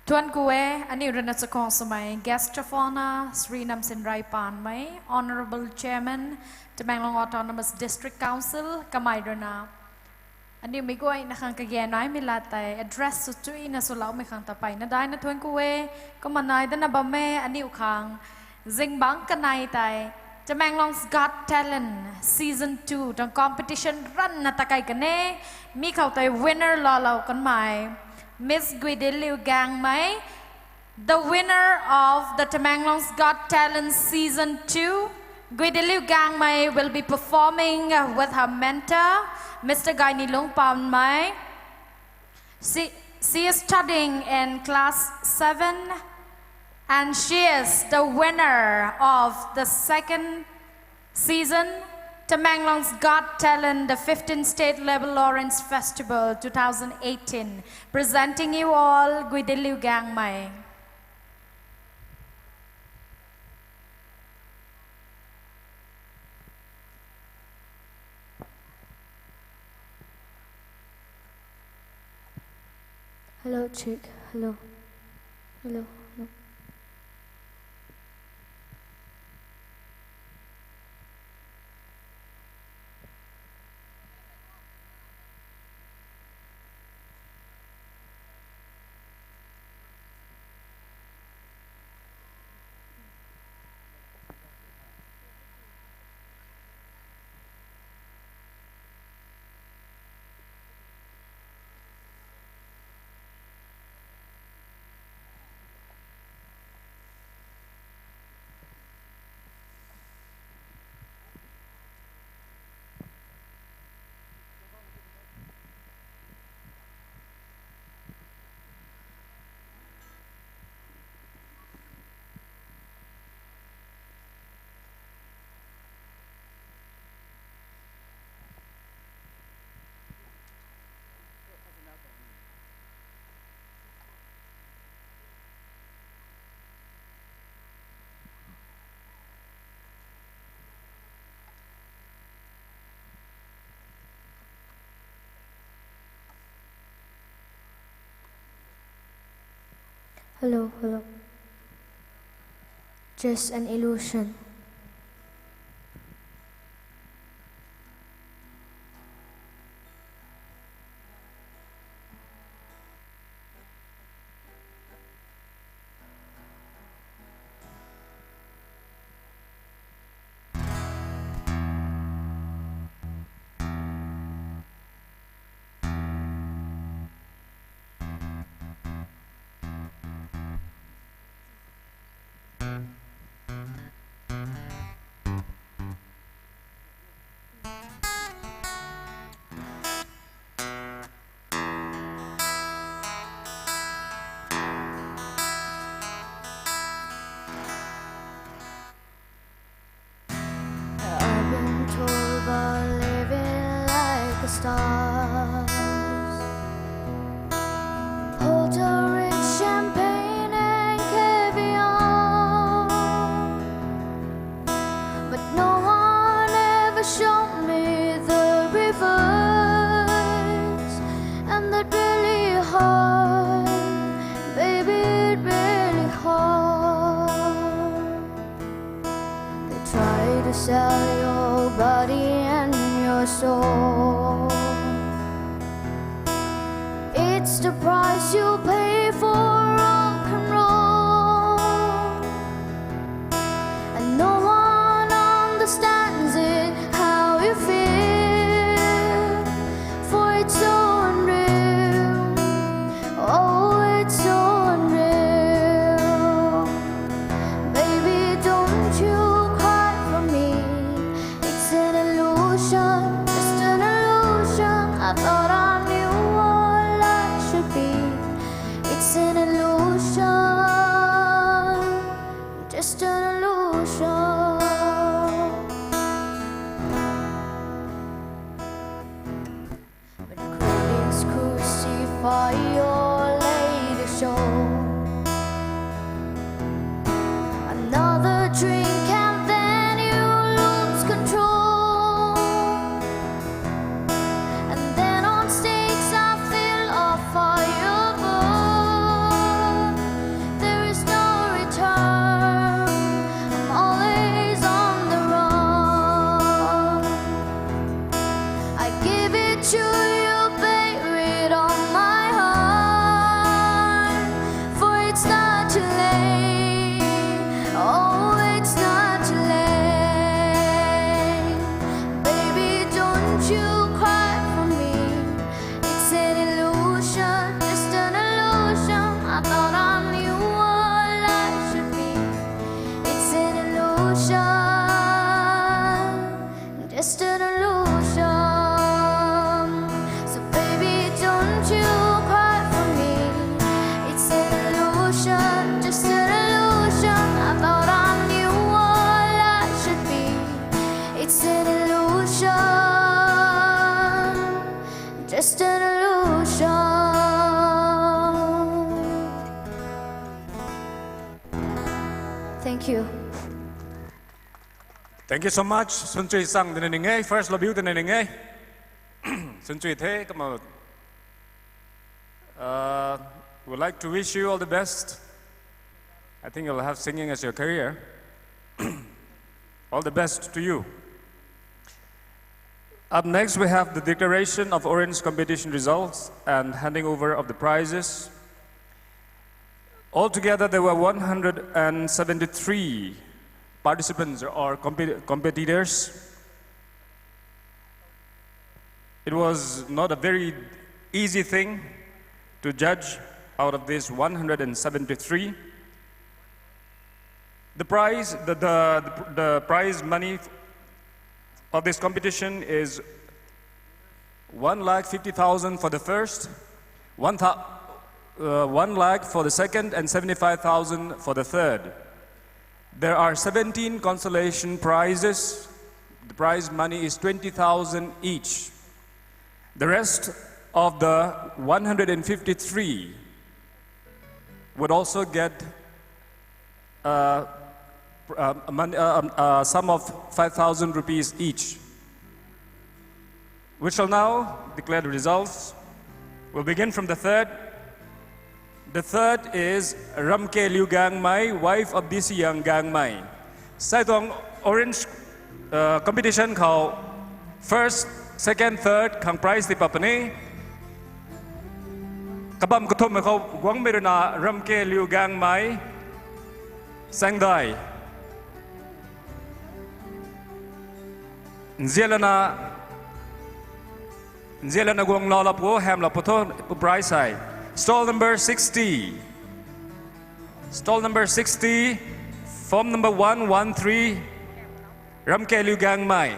Tuan Kuwe, ani rena chakong sumai, Guest of Honor, Sri Namsin Rai Panmai, Honorable Chairman, Tamenglong Autonomous District Council, kamai rena. Ani migoi na khang kagenai milatai, address su tui na su lau mi khang tapai na dai na Tuan Kuwe, kamanai dana bame, ani ukhang, zingbang kanai tai, Tamenglong's Got Talent Season two, tang competition run na takai kane, mi khau tai winner la lau kan mai. Miss Guidiliu Gangmai, the winner of the Tamenglong's Got Talent Season two, Guidiliu Gangmai will be performing with her mentor, Mister Gainilung Panmai. She, she is studying in class seven and she is the winner of the second season, Tamenglong's Got Talent, the fifteenth State Level Lawrence Festival two thousand eighteen. Presenting you all, Guidiliu Gangmai. Hello, check. Hello. Hello. Hello. Hello, hello. Just an illusion. I've been told by living like the stars, porter in champagne and caviar, but no one ever showed me the reverse, and that really hurt, baby, it really hurt. They try to sell your body and your soul. It's the price you pay for rock and roll. And no one understands it, how you feel. For it's so unreal. Oh, it's so unreal. Baby, don't you cry for me. It's an illusion, just an illusion. I thought I knew what love should be. It's an illusion, just an illusion. When critics crucify your latest show, another drink and then you lose control. And then on stakes I feel a fire burn. Illusion. Thank you. Thank you so much. Sunchui sang dina ningai. First love you dina ningai. Sunchui the, come on. Uh, we'd like to wish you all the best. I think you'll have singing as your career. All the best to you. Up next, we have the declaration of orange competition results and handing over of the prizes. Altogether, there were one hundred seventy-three participants or compet- competitors. It was not a very easy thing to judge out of these one hundred seventy-three. The prize, the, the, the, the prize money of this competition is one lakh fifty thousand for the first, one, thou- uh, one lakh for the second, and seventy-five thousand for the third. There are seventeen consolation prizes. The prize money is twenty thousand each. The rest of the one hundred fifty-three would also get uh, uh, a, mon- uh, um, a sum of five thousand rupees each. We shall now declare the results. We'll begin from the third. The third is Ramke Liu Gangmai, wife of D C Young Gangmai. Saitong orange uh, competition khou first, second, third khang prize di papani. Kabam kathum khou guang mirana Ramke Liu Gangmai, Sangdai. Nzialana, Nzialana guang nala po, ham la po tho, po prize hai. Stall number sixty. Stall number sixty, form number one one three, Ramke Liu Gangmai.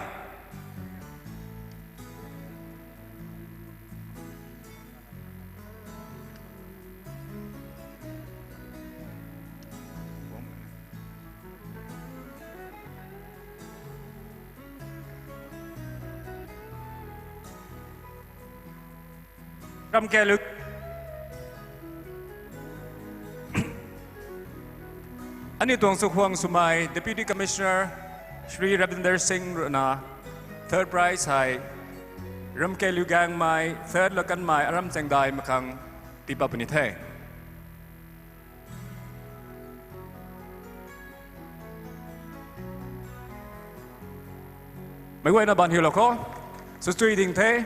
Ramkelu. Ani tuang sukhuang swmei Deputy Commissioner Shri Ravinder Singh ruina third prize hei Ramkelu Gangmei, third lakanmei Aram Chengdai makhang tiipat puni the. Meic guayna banhiulou khou, swchui ding the.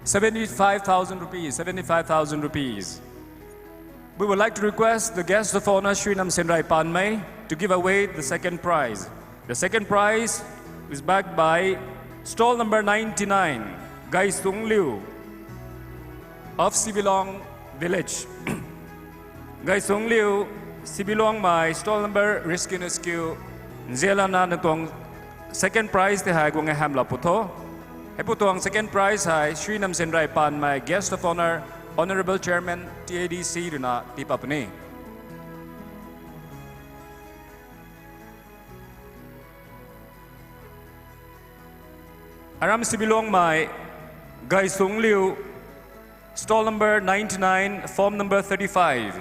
Seventy-five thousand rupees, seventy-five thousand rupees. We would like to request the guest of honor, Shri Namsenrai Panmei, to give away the second prize. The second prize is backed by stall number ninety-nine, Gaisung Liu of Sibilong Village. Gaisung Liu, Sibilongmei, stall number riskin askew, nzianlouna nang tuang second prize tei hei guang e hamlou pw tho. Heipu tuang second prize hei Shri Namsenrai Panmei, Guest of Honor, Honourable Chairman, T A D C ruina tiipat puni. Aram Sibilongmei, Gaisung Liu, stall number ninety-nine, form number thirty-five.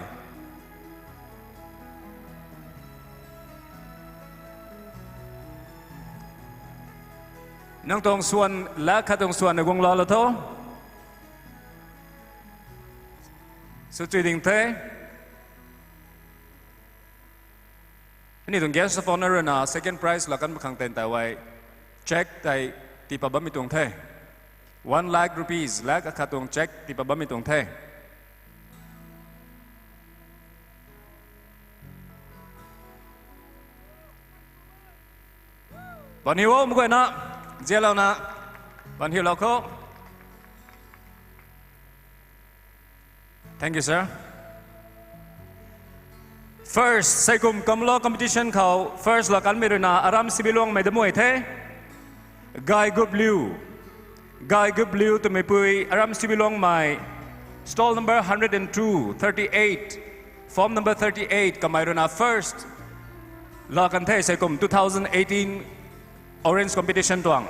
Nang tuang swan, lakh khat tuang swan na guang laalou tho. Swchui ding the. Ani tuang guest of honor ruina second prize lakan makhang tei tawei cheque tei tiipat bammei tuang the. One lakh rupees, lakh akhat tuang cheque tiipat bammei tuang the. Banhiu o, meic guayna, nzianlouna, banhiulou khou. Thank you, sir. First, seikum Kamlo competition khou first lakanmei ruina Aram Sibilongmei damei the. Gaigup Liu. Gaigup Liu twmeipui Aram Sibilongmei, stall number hundred and two, thirty-eight, form number thirty-eight, kamei ruina first lakan the seikum two thousand eighteen orange competition tuang.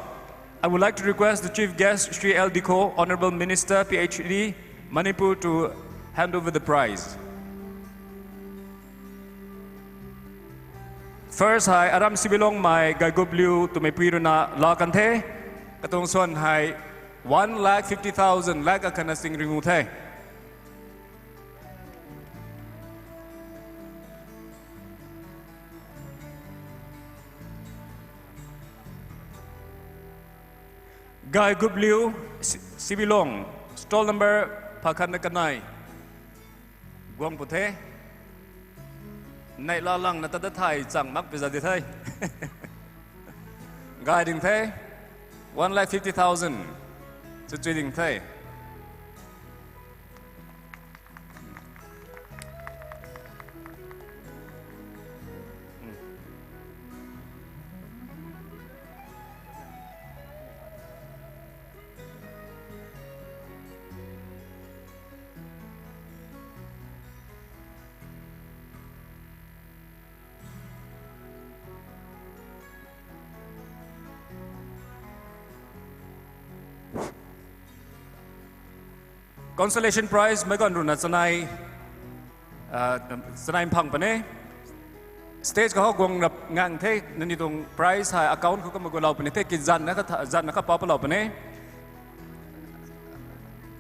I would like to request the chief guest, Shri L Dikho, Honorable Minister, P H D, Manipur, to hand over the prize. First hai Aram Sibilong mai Gaigup Liu Tumeipui runa la kan the. Katong suan hai one lakh fifty thousand, lakh akana sing ringu the. Gaigup Liu, Si-, Sibilong, stall number pakhan na kanai. Guang puthe. Nai la lang na tada thai chang mak pizza di thai. Gai ding the. One lakh fifty thousand. Chu chui ding the. Consolation prize, megon runa sanai, ah, sanai phang pane. Stage ka ho guang rap ngang the, nani tung prize hai account ko ka mago lau pane the, ki zan na ka tha, zan na ka pa pa lau pane.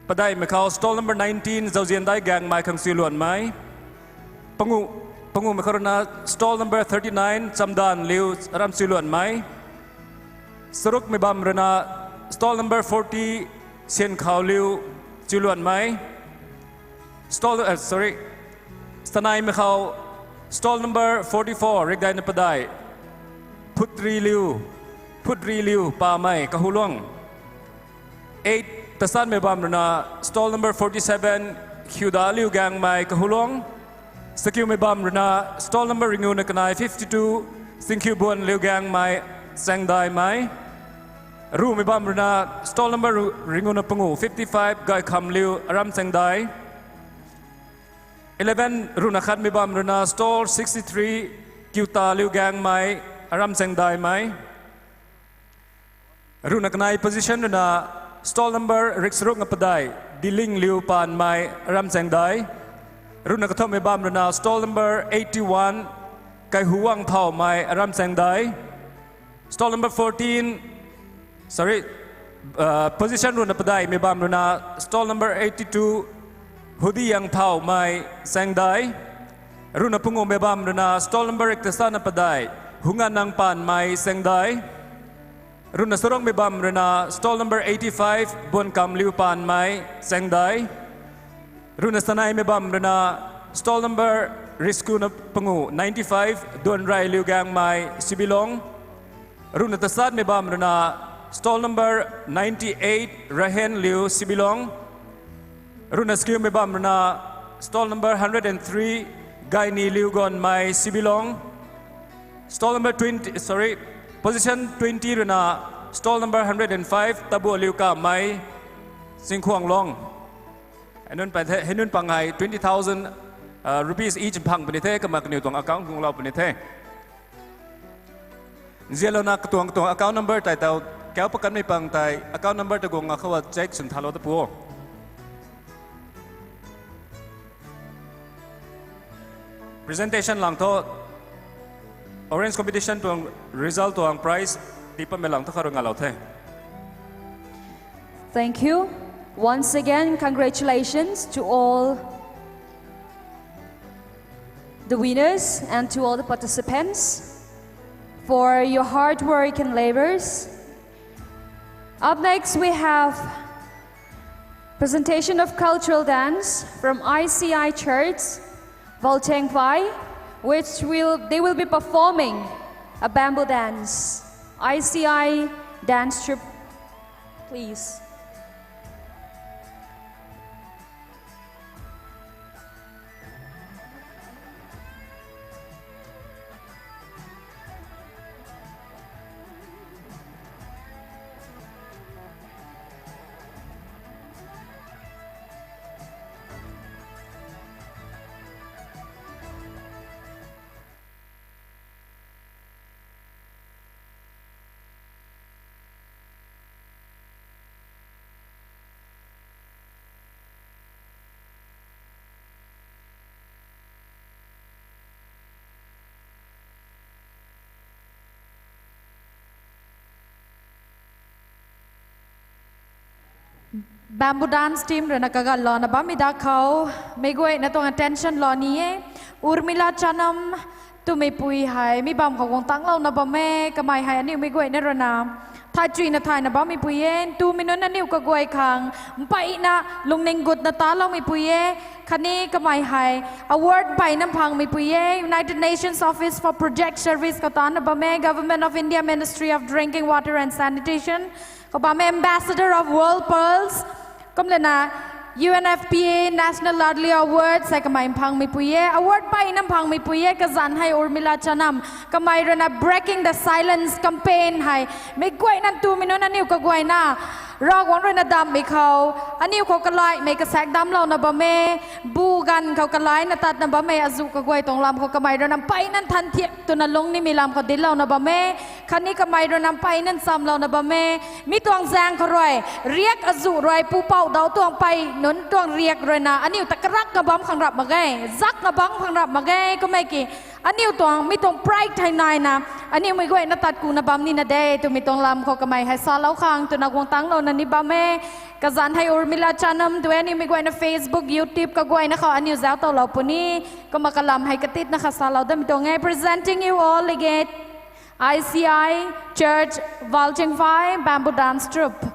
Padai mekhau stall number nineteen, Zauzian Dai Gang mai Khang Sui Luan mai. Pangu, Pangu mekhau runa stall number thirty-nine, Chamdan Liu, Aram Sui Luan mai. Saruk mibam runa stall number forty, Sian Khau Liu, Sui Luan mai. Stall, uh, sorry. Sanai mekhau stall number forty-four, Rikdai Napadai. Putri Liu, Putri Liu, Pa mai Kahulong. Eight, Tasan mibam runa stall number forty-seven, Hyuda Liu Gang mai Kahulong. Sakiu mibam runa stall number ringu na kanai fifty-two, Singkhiu Buan Liu Gang mai Sengdai mai. Ru mibam runa stall number ru-, ringu na pangu fifty-five, Gai Kham Liu Aram Sengdai. Eleven, runa khat mibam runa stall sixty-three, Kyuta Liu Gang mai Aram Sengdai mai. Runa kanai position runa stall number riksruk ngapadai, Diling Liu Pan Mai, Aram Sengdai. Runa kathom mebam runa stall number eighty-one, Kai Huang Thao Mai, Aram Sengdai. Stall number fourteen, sorry, uh, position runa padai mebam runa stall number eighty-two, Hudi Yang Thao Mai, Sengdai. Runa pungu mebam runa stall number riktasa na padai, Hunga Nang Pan Mai, Sengdai. Runa sarong mebam runa stall number eighty-five, Bon Kam Liu Pan Mai, Sengdai. Runa sanai mebam runa stall number risku na pungu ninety-five, Don Rai Liu Gang Mai, Sibilong. Runa tasat mebam runa stall number ninety-eight, Rahen Liu, Sibilong. Runa skiu mebam runa stall number hundred and three, Gaini Liu Gon Mai, Sibilong. Stall number twenty, sorry, position twenty runa stall number hundred and five, Tabu Liu Ka Mai, Singkhuang Long. Henun pa the, henun pangai twenty thousand uh, rupees each phang punithe, kama kaniu tuang account kung lau punithe. Zialona katuang katuang account number tai tau, kau pakan mi pang tai, account number ta gong akhawa check sun thalo ta puo. Presentation lang tho, orange competition tuang result tuang prize, tipa me lang tho kharu ngalau the. Thank you. Once again, congratulations to all the winners and to all the participants for your hard work and labors. Up next, we have presentation of cultural dance from I C I Church, Volteng Vai, which will they will be performing a bamboo dance. I C I dance troupe, please. Bamboo dance team rui na kagat lou na bam mi da khou, meic guayna tuang attention lou ni e. Urmila Chanam twmei pui hei mi bam khou guang tang lou na bam e, kamei hei aniu meic guayna rui na thay chuy na thay na bam mi pui e, ntumei nunc aniu kaguay khang mpeyna lungning gut na ta lou mi pui e. Khatni kamei hei award peyna phang mi pui e, United Nations Office for Project Service khou ta na bam e, Government of India Ministry of Drinking Water and Sanitation khou bam e, Ambassador of World Pearls, kumlana U N F P A National Ladli Award sei kamei phang mi pui e, award peyna phang mi pui e. Kazanc hei Urmila Chanam, kamei rui na Breaking the Silence campaign hei meic guayna ntumei nunc aniu kaguayna Ravguangc rui na damhmei khou, aniu khou kalaimei kasaek dam lou na bam e, bu ganv khou kalai na tat na bam e, azuh kaguay tuang lam khou kamei rui na mpeyna nthan thiak twna lung nimei lam khou dinclou na bam e. Khatni kamei rui na mpeyna nchamlou na bam e. Mi tuang zaeng khou rui riak azuh rui pupouc dauc tuang pey nunc tuang riak rui na aniu ta karak na bam khang rap mak ge, zak na bam khang rap mak ge, kummei ki aniu tuang mi tuang pride thei naina aniu meic guayna tat ku na bam nina de twmei tuang lam khou kamei hei salou khang twna guang tang lou na ni bam e. Kazanc hei Urmila Chanam tu e, aniu meic guayna Facebook, YouTube kaguayna khou aniu zauc tow lou puni. Kumna kalam hei katitna khat salou damei tuang e. Presenting you all again, I C I Church, Valchingphai Bamboo Dance Troupe.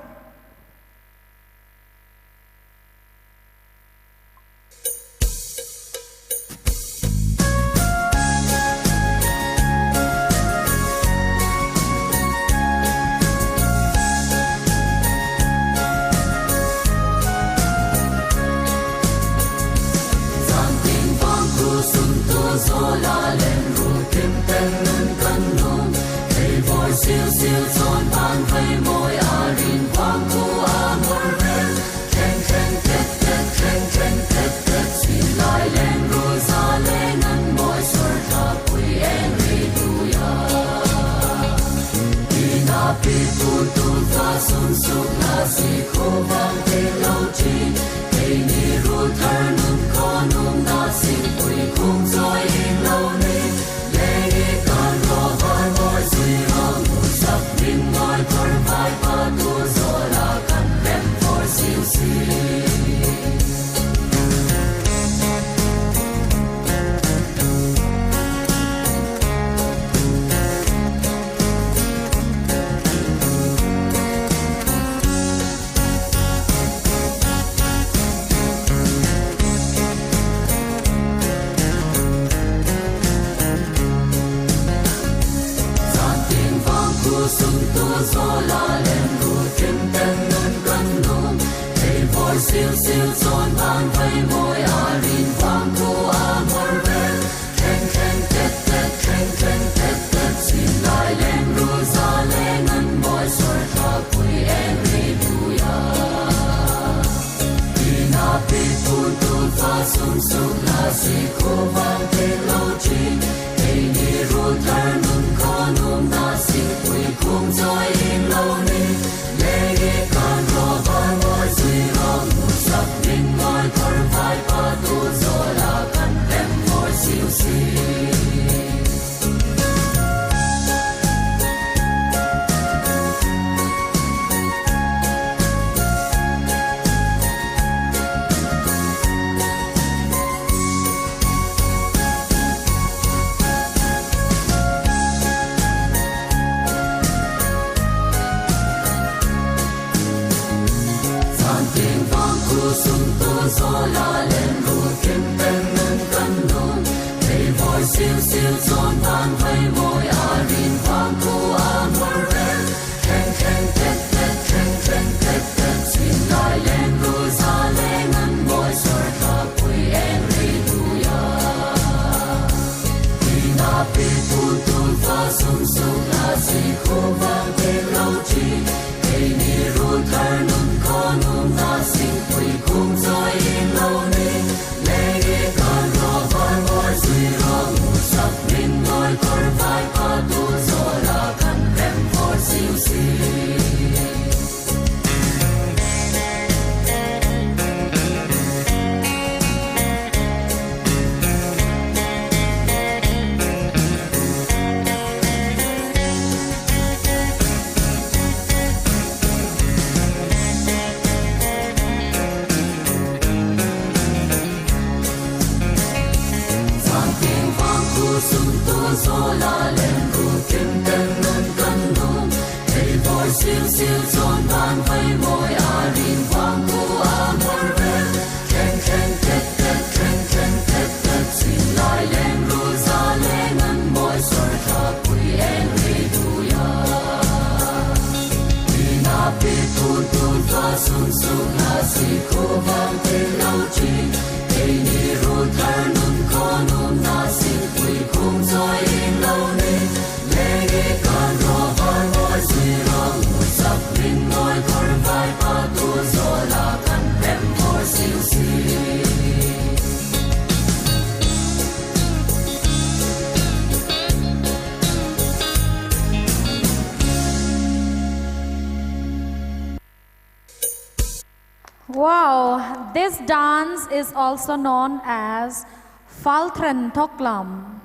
Siu siu zawn ban vei mawi a rin vang thu a hmawr vel. Thleng thleng tet tet, thleng thleng tet tet, sin lai leng ru za leng an mawi sawr thlapui eng ri duia. Ina pi pu tu fa sum suk la si khu vang tek lo chi. Ei ni ru thar nun khaw num na si pui khum zawi in lo ni. Legi kan ro ban mawi zui ro mu sak ding mawi kor vai pa tu zaw la kan tem mawi siu si. Zantieng vang khu sum tu zaw la lem ru kim pen nun kan lum. Thei vawi siu siu zawn ban vei mawi a rin vang khu a hmawr vel. Thleng thleng tet tet, thleng thleng tet tet, sin lai leng ru za leng an mawi sawr thlapui eng ri duia. Ina pi pu tu fa sum suk la si khu vang tek lo chi. Ei ni ru thar nun khaw num na sing pui khum zawi in lo ni. Wow, this dance is also known as Faltren Toklam.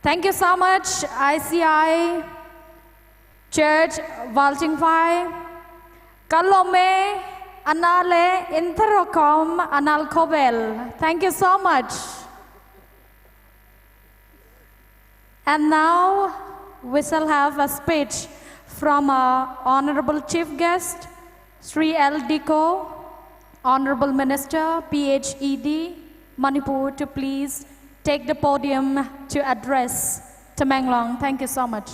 Thank you so much, I C I Church Valchingphai. Kalome, Anale, Interokom, Anal Kobel. Thank you so much. And now we shall have a speech from our Honorable Chief Guest, Sri L Diko, Honorable Minister, P H E D, Manipur, to please take the podium to address Tamenglong. Thank you so much.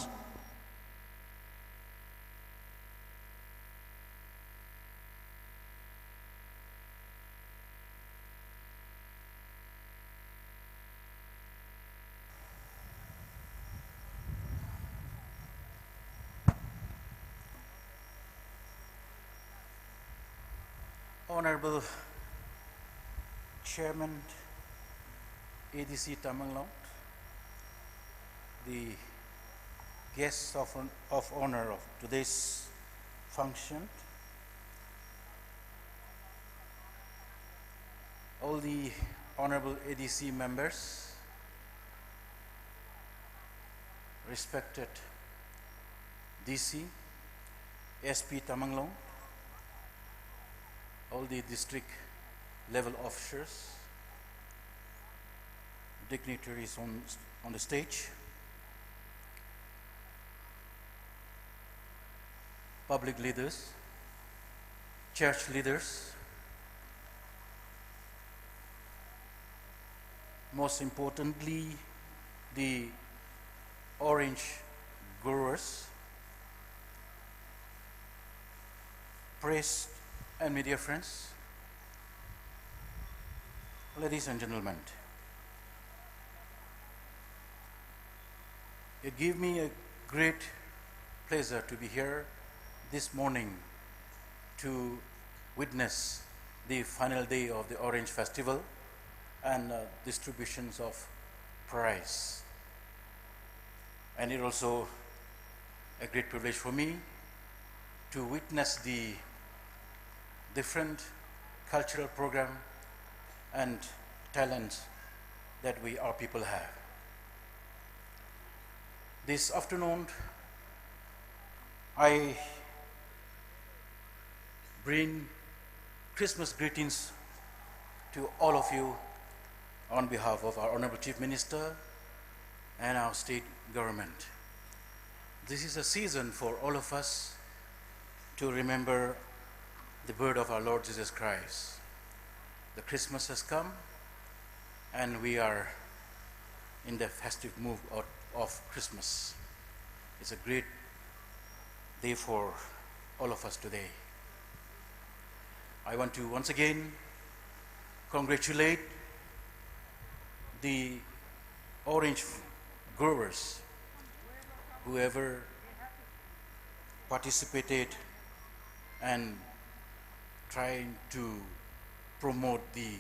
Honorable Chairman, A D C Tamenglong, the guests of, hon- of honor of today's function, all the honorable A D C members, respected D C, S P Tamenglong, all the district level officers, dignitaries on, on the stage, public leaders, church leaders, most importantly, the orange growers, priests And media friends, ladies and gentlemen, it gives me a great pleasure to be here this morning to witness the final day of the Orange Festival and uh, distributions of prize. And it also a great privilege for me to witness the different cultural program and talents that we, our people, have. This afternoon, I bring Christmas greetings to all of you on behalf of our Honorable Chief Minister and our state government. This is a season for all of us to remember the birth of our Lord Jesus Christ. The Christmas has come, and we are in the festive mood of, of Christmas. It's a great day for all of us today. I want to once again congratulate the orange growers, whoever participated and trying to promote the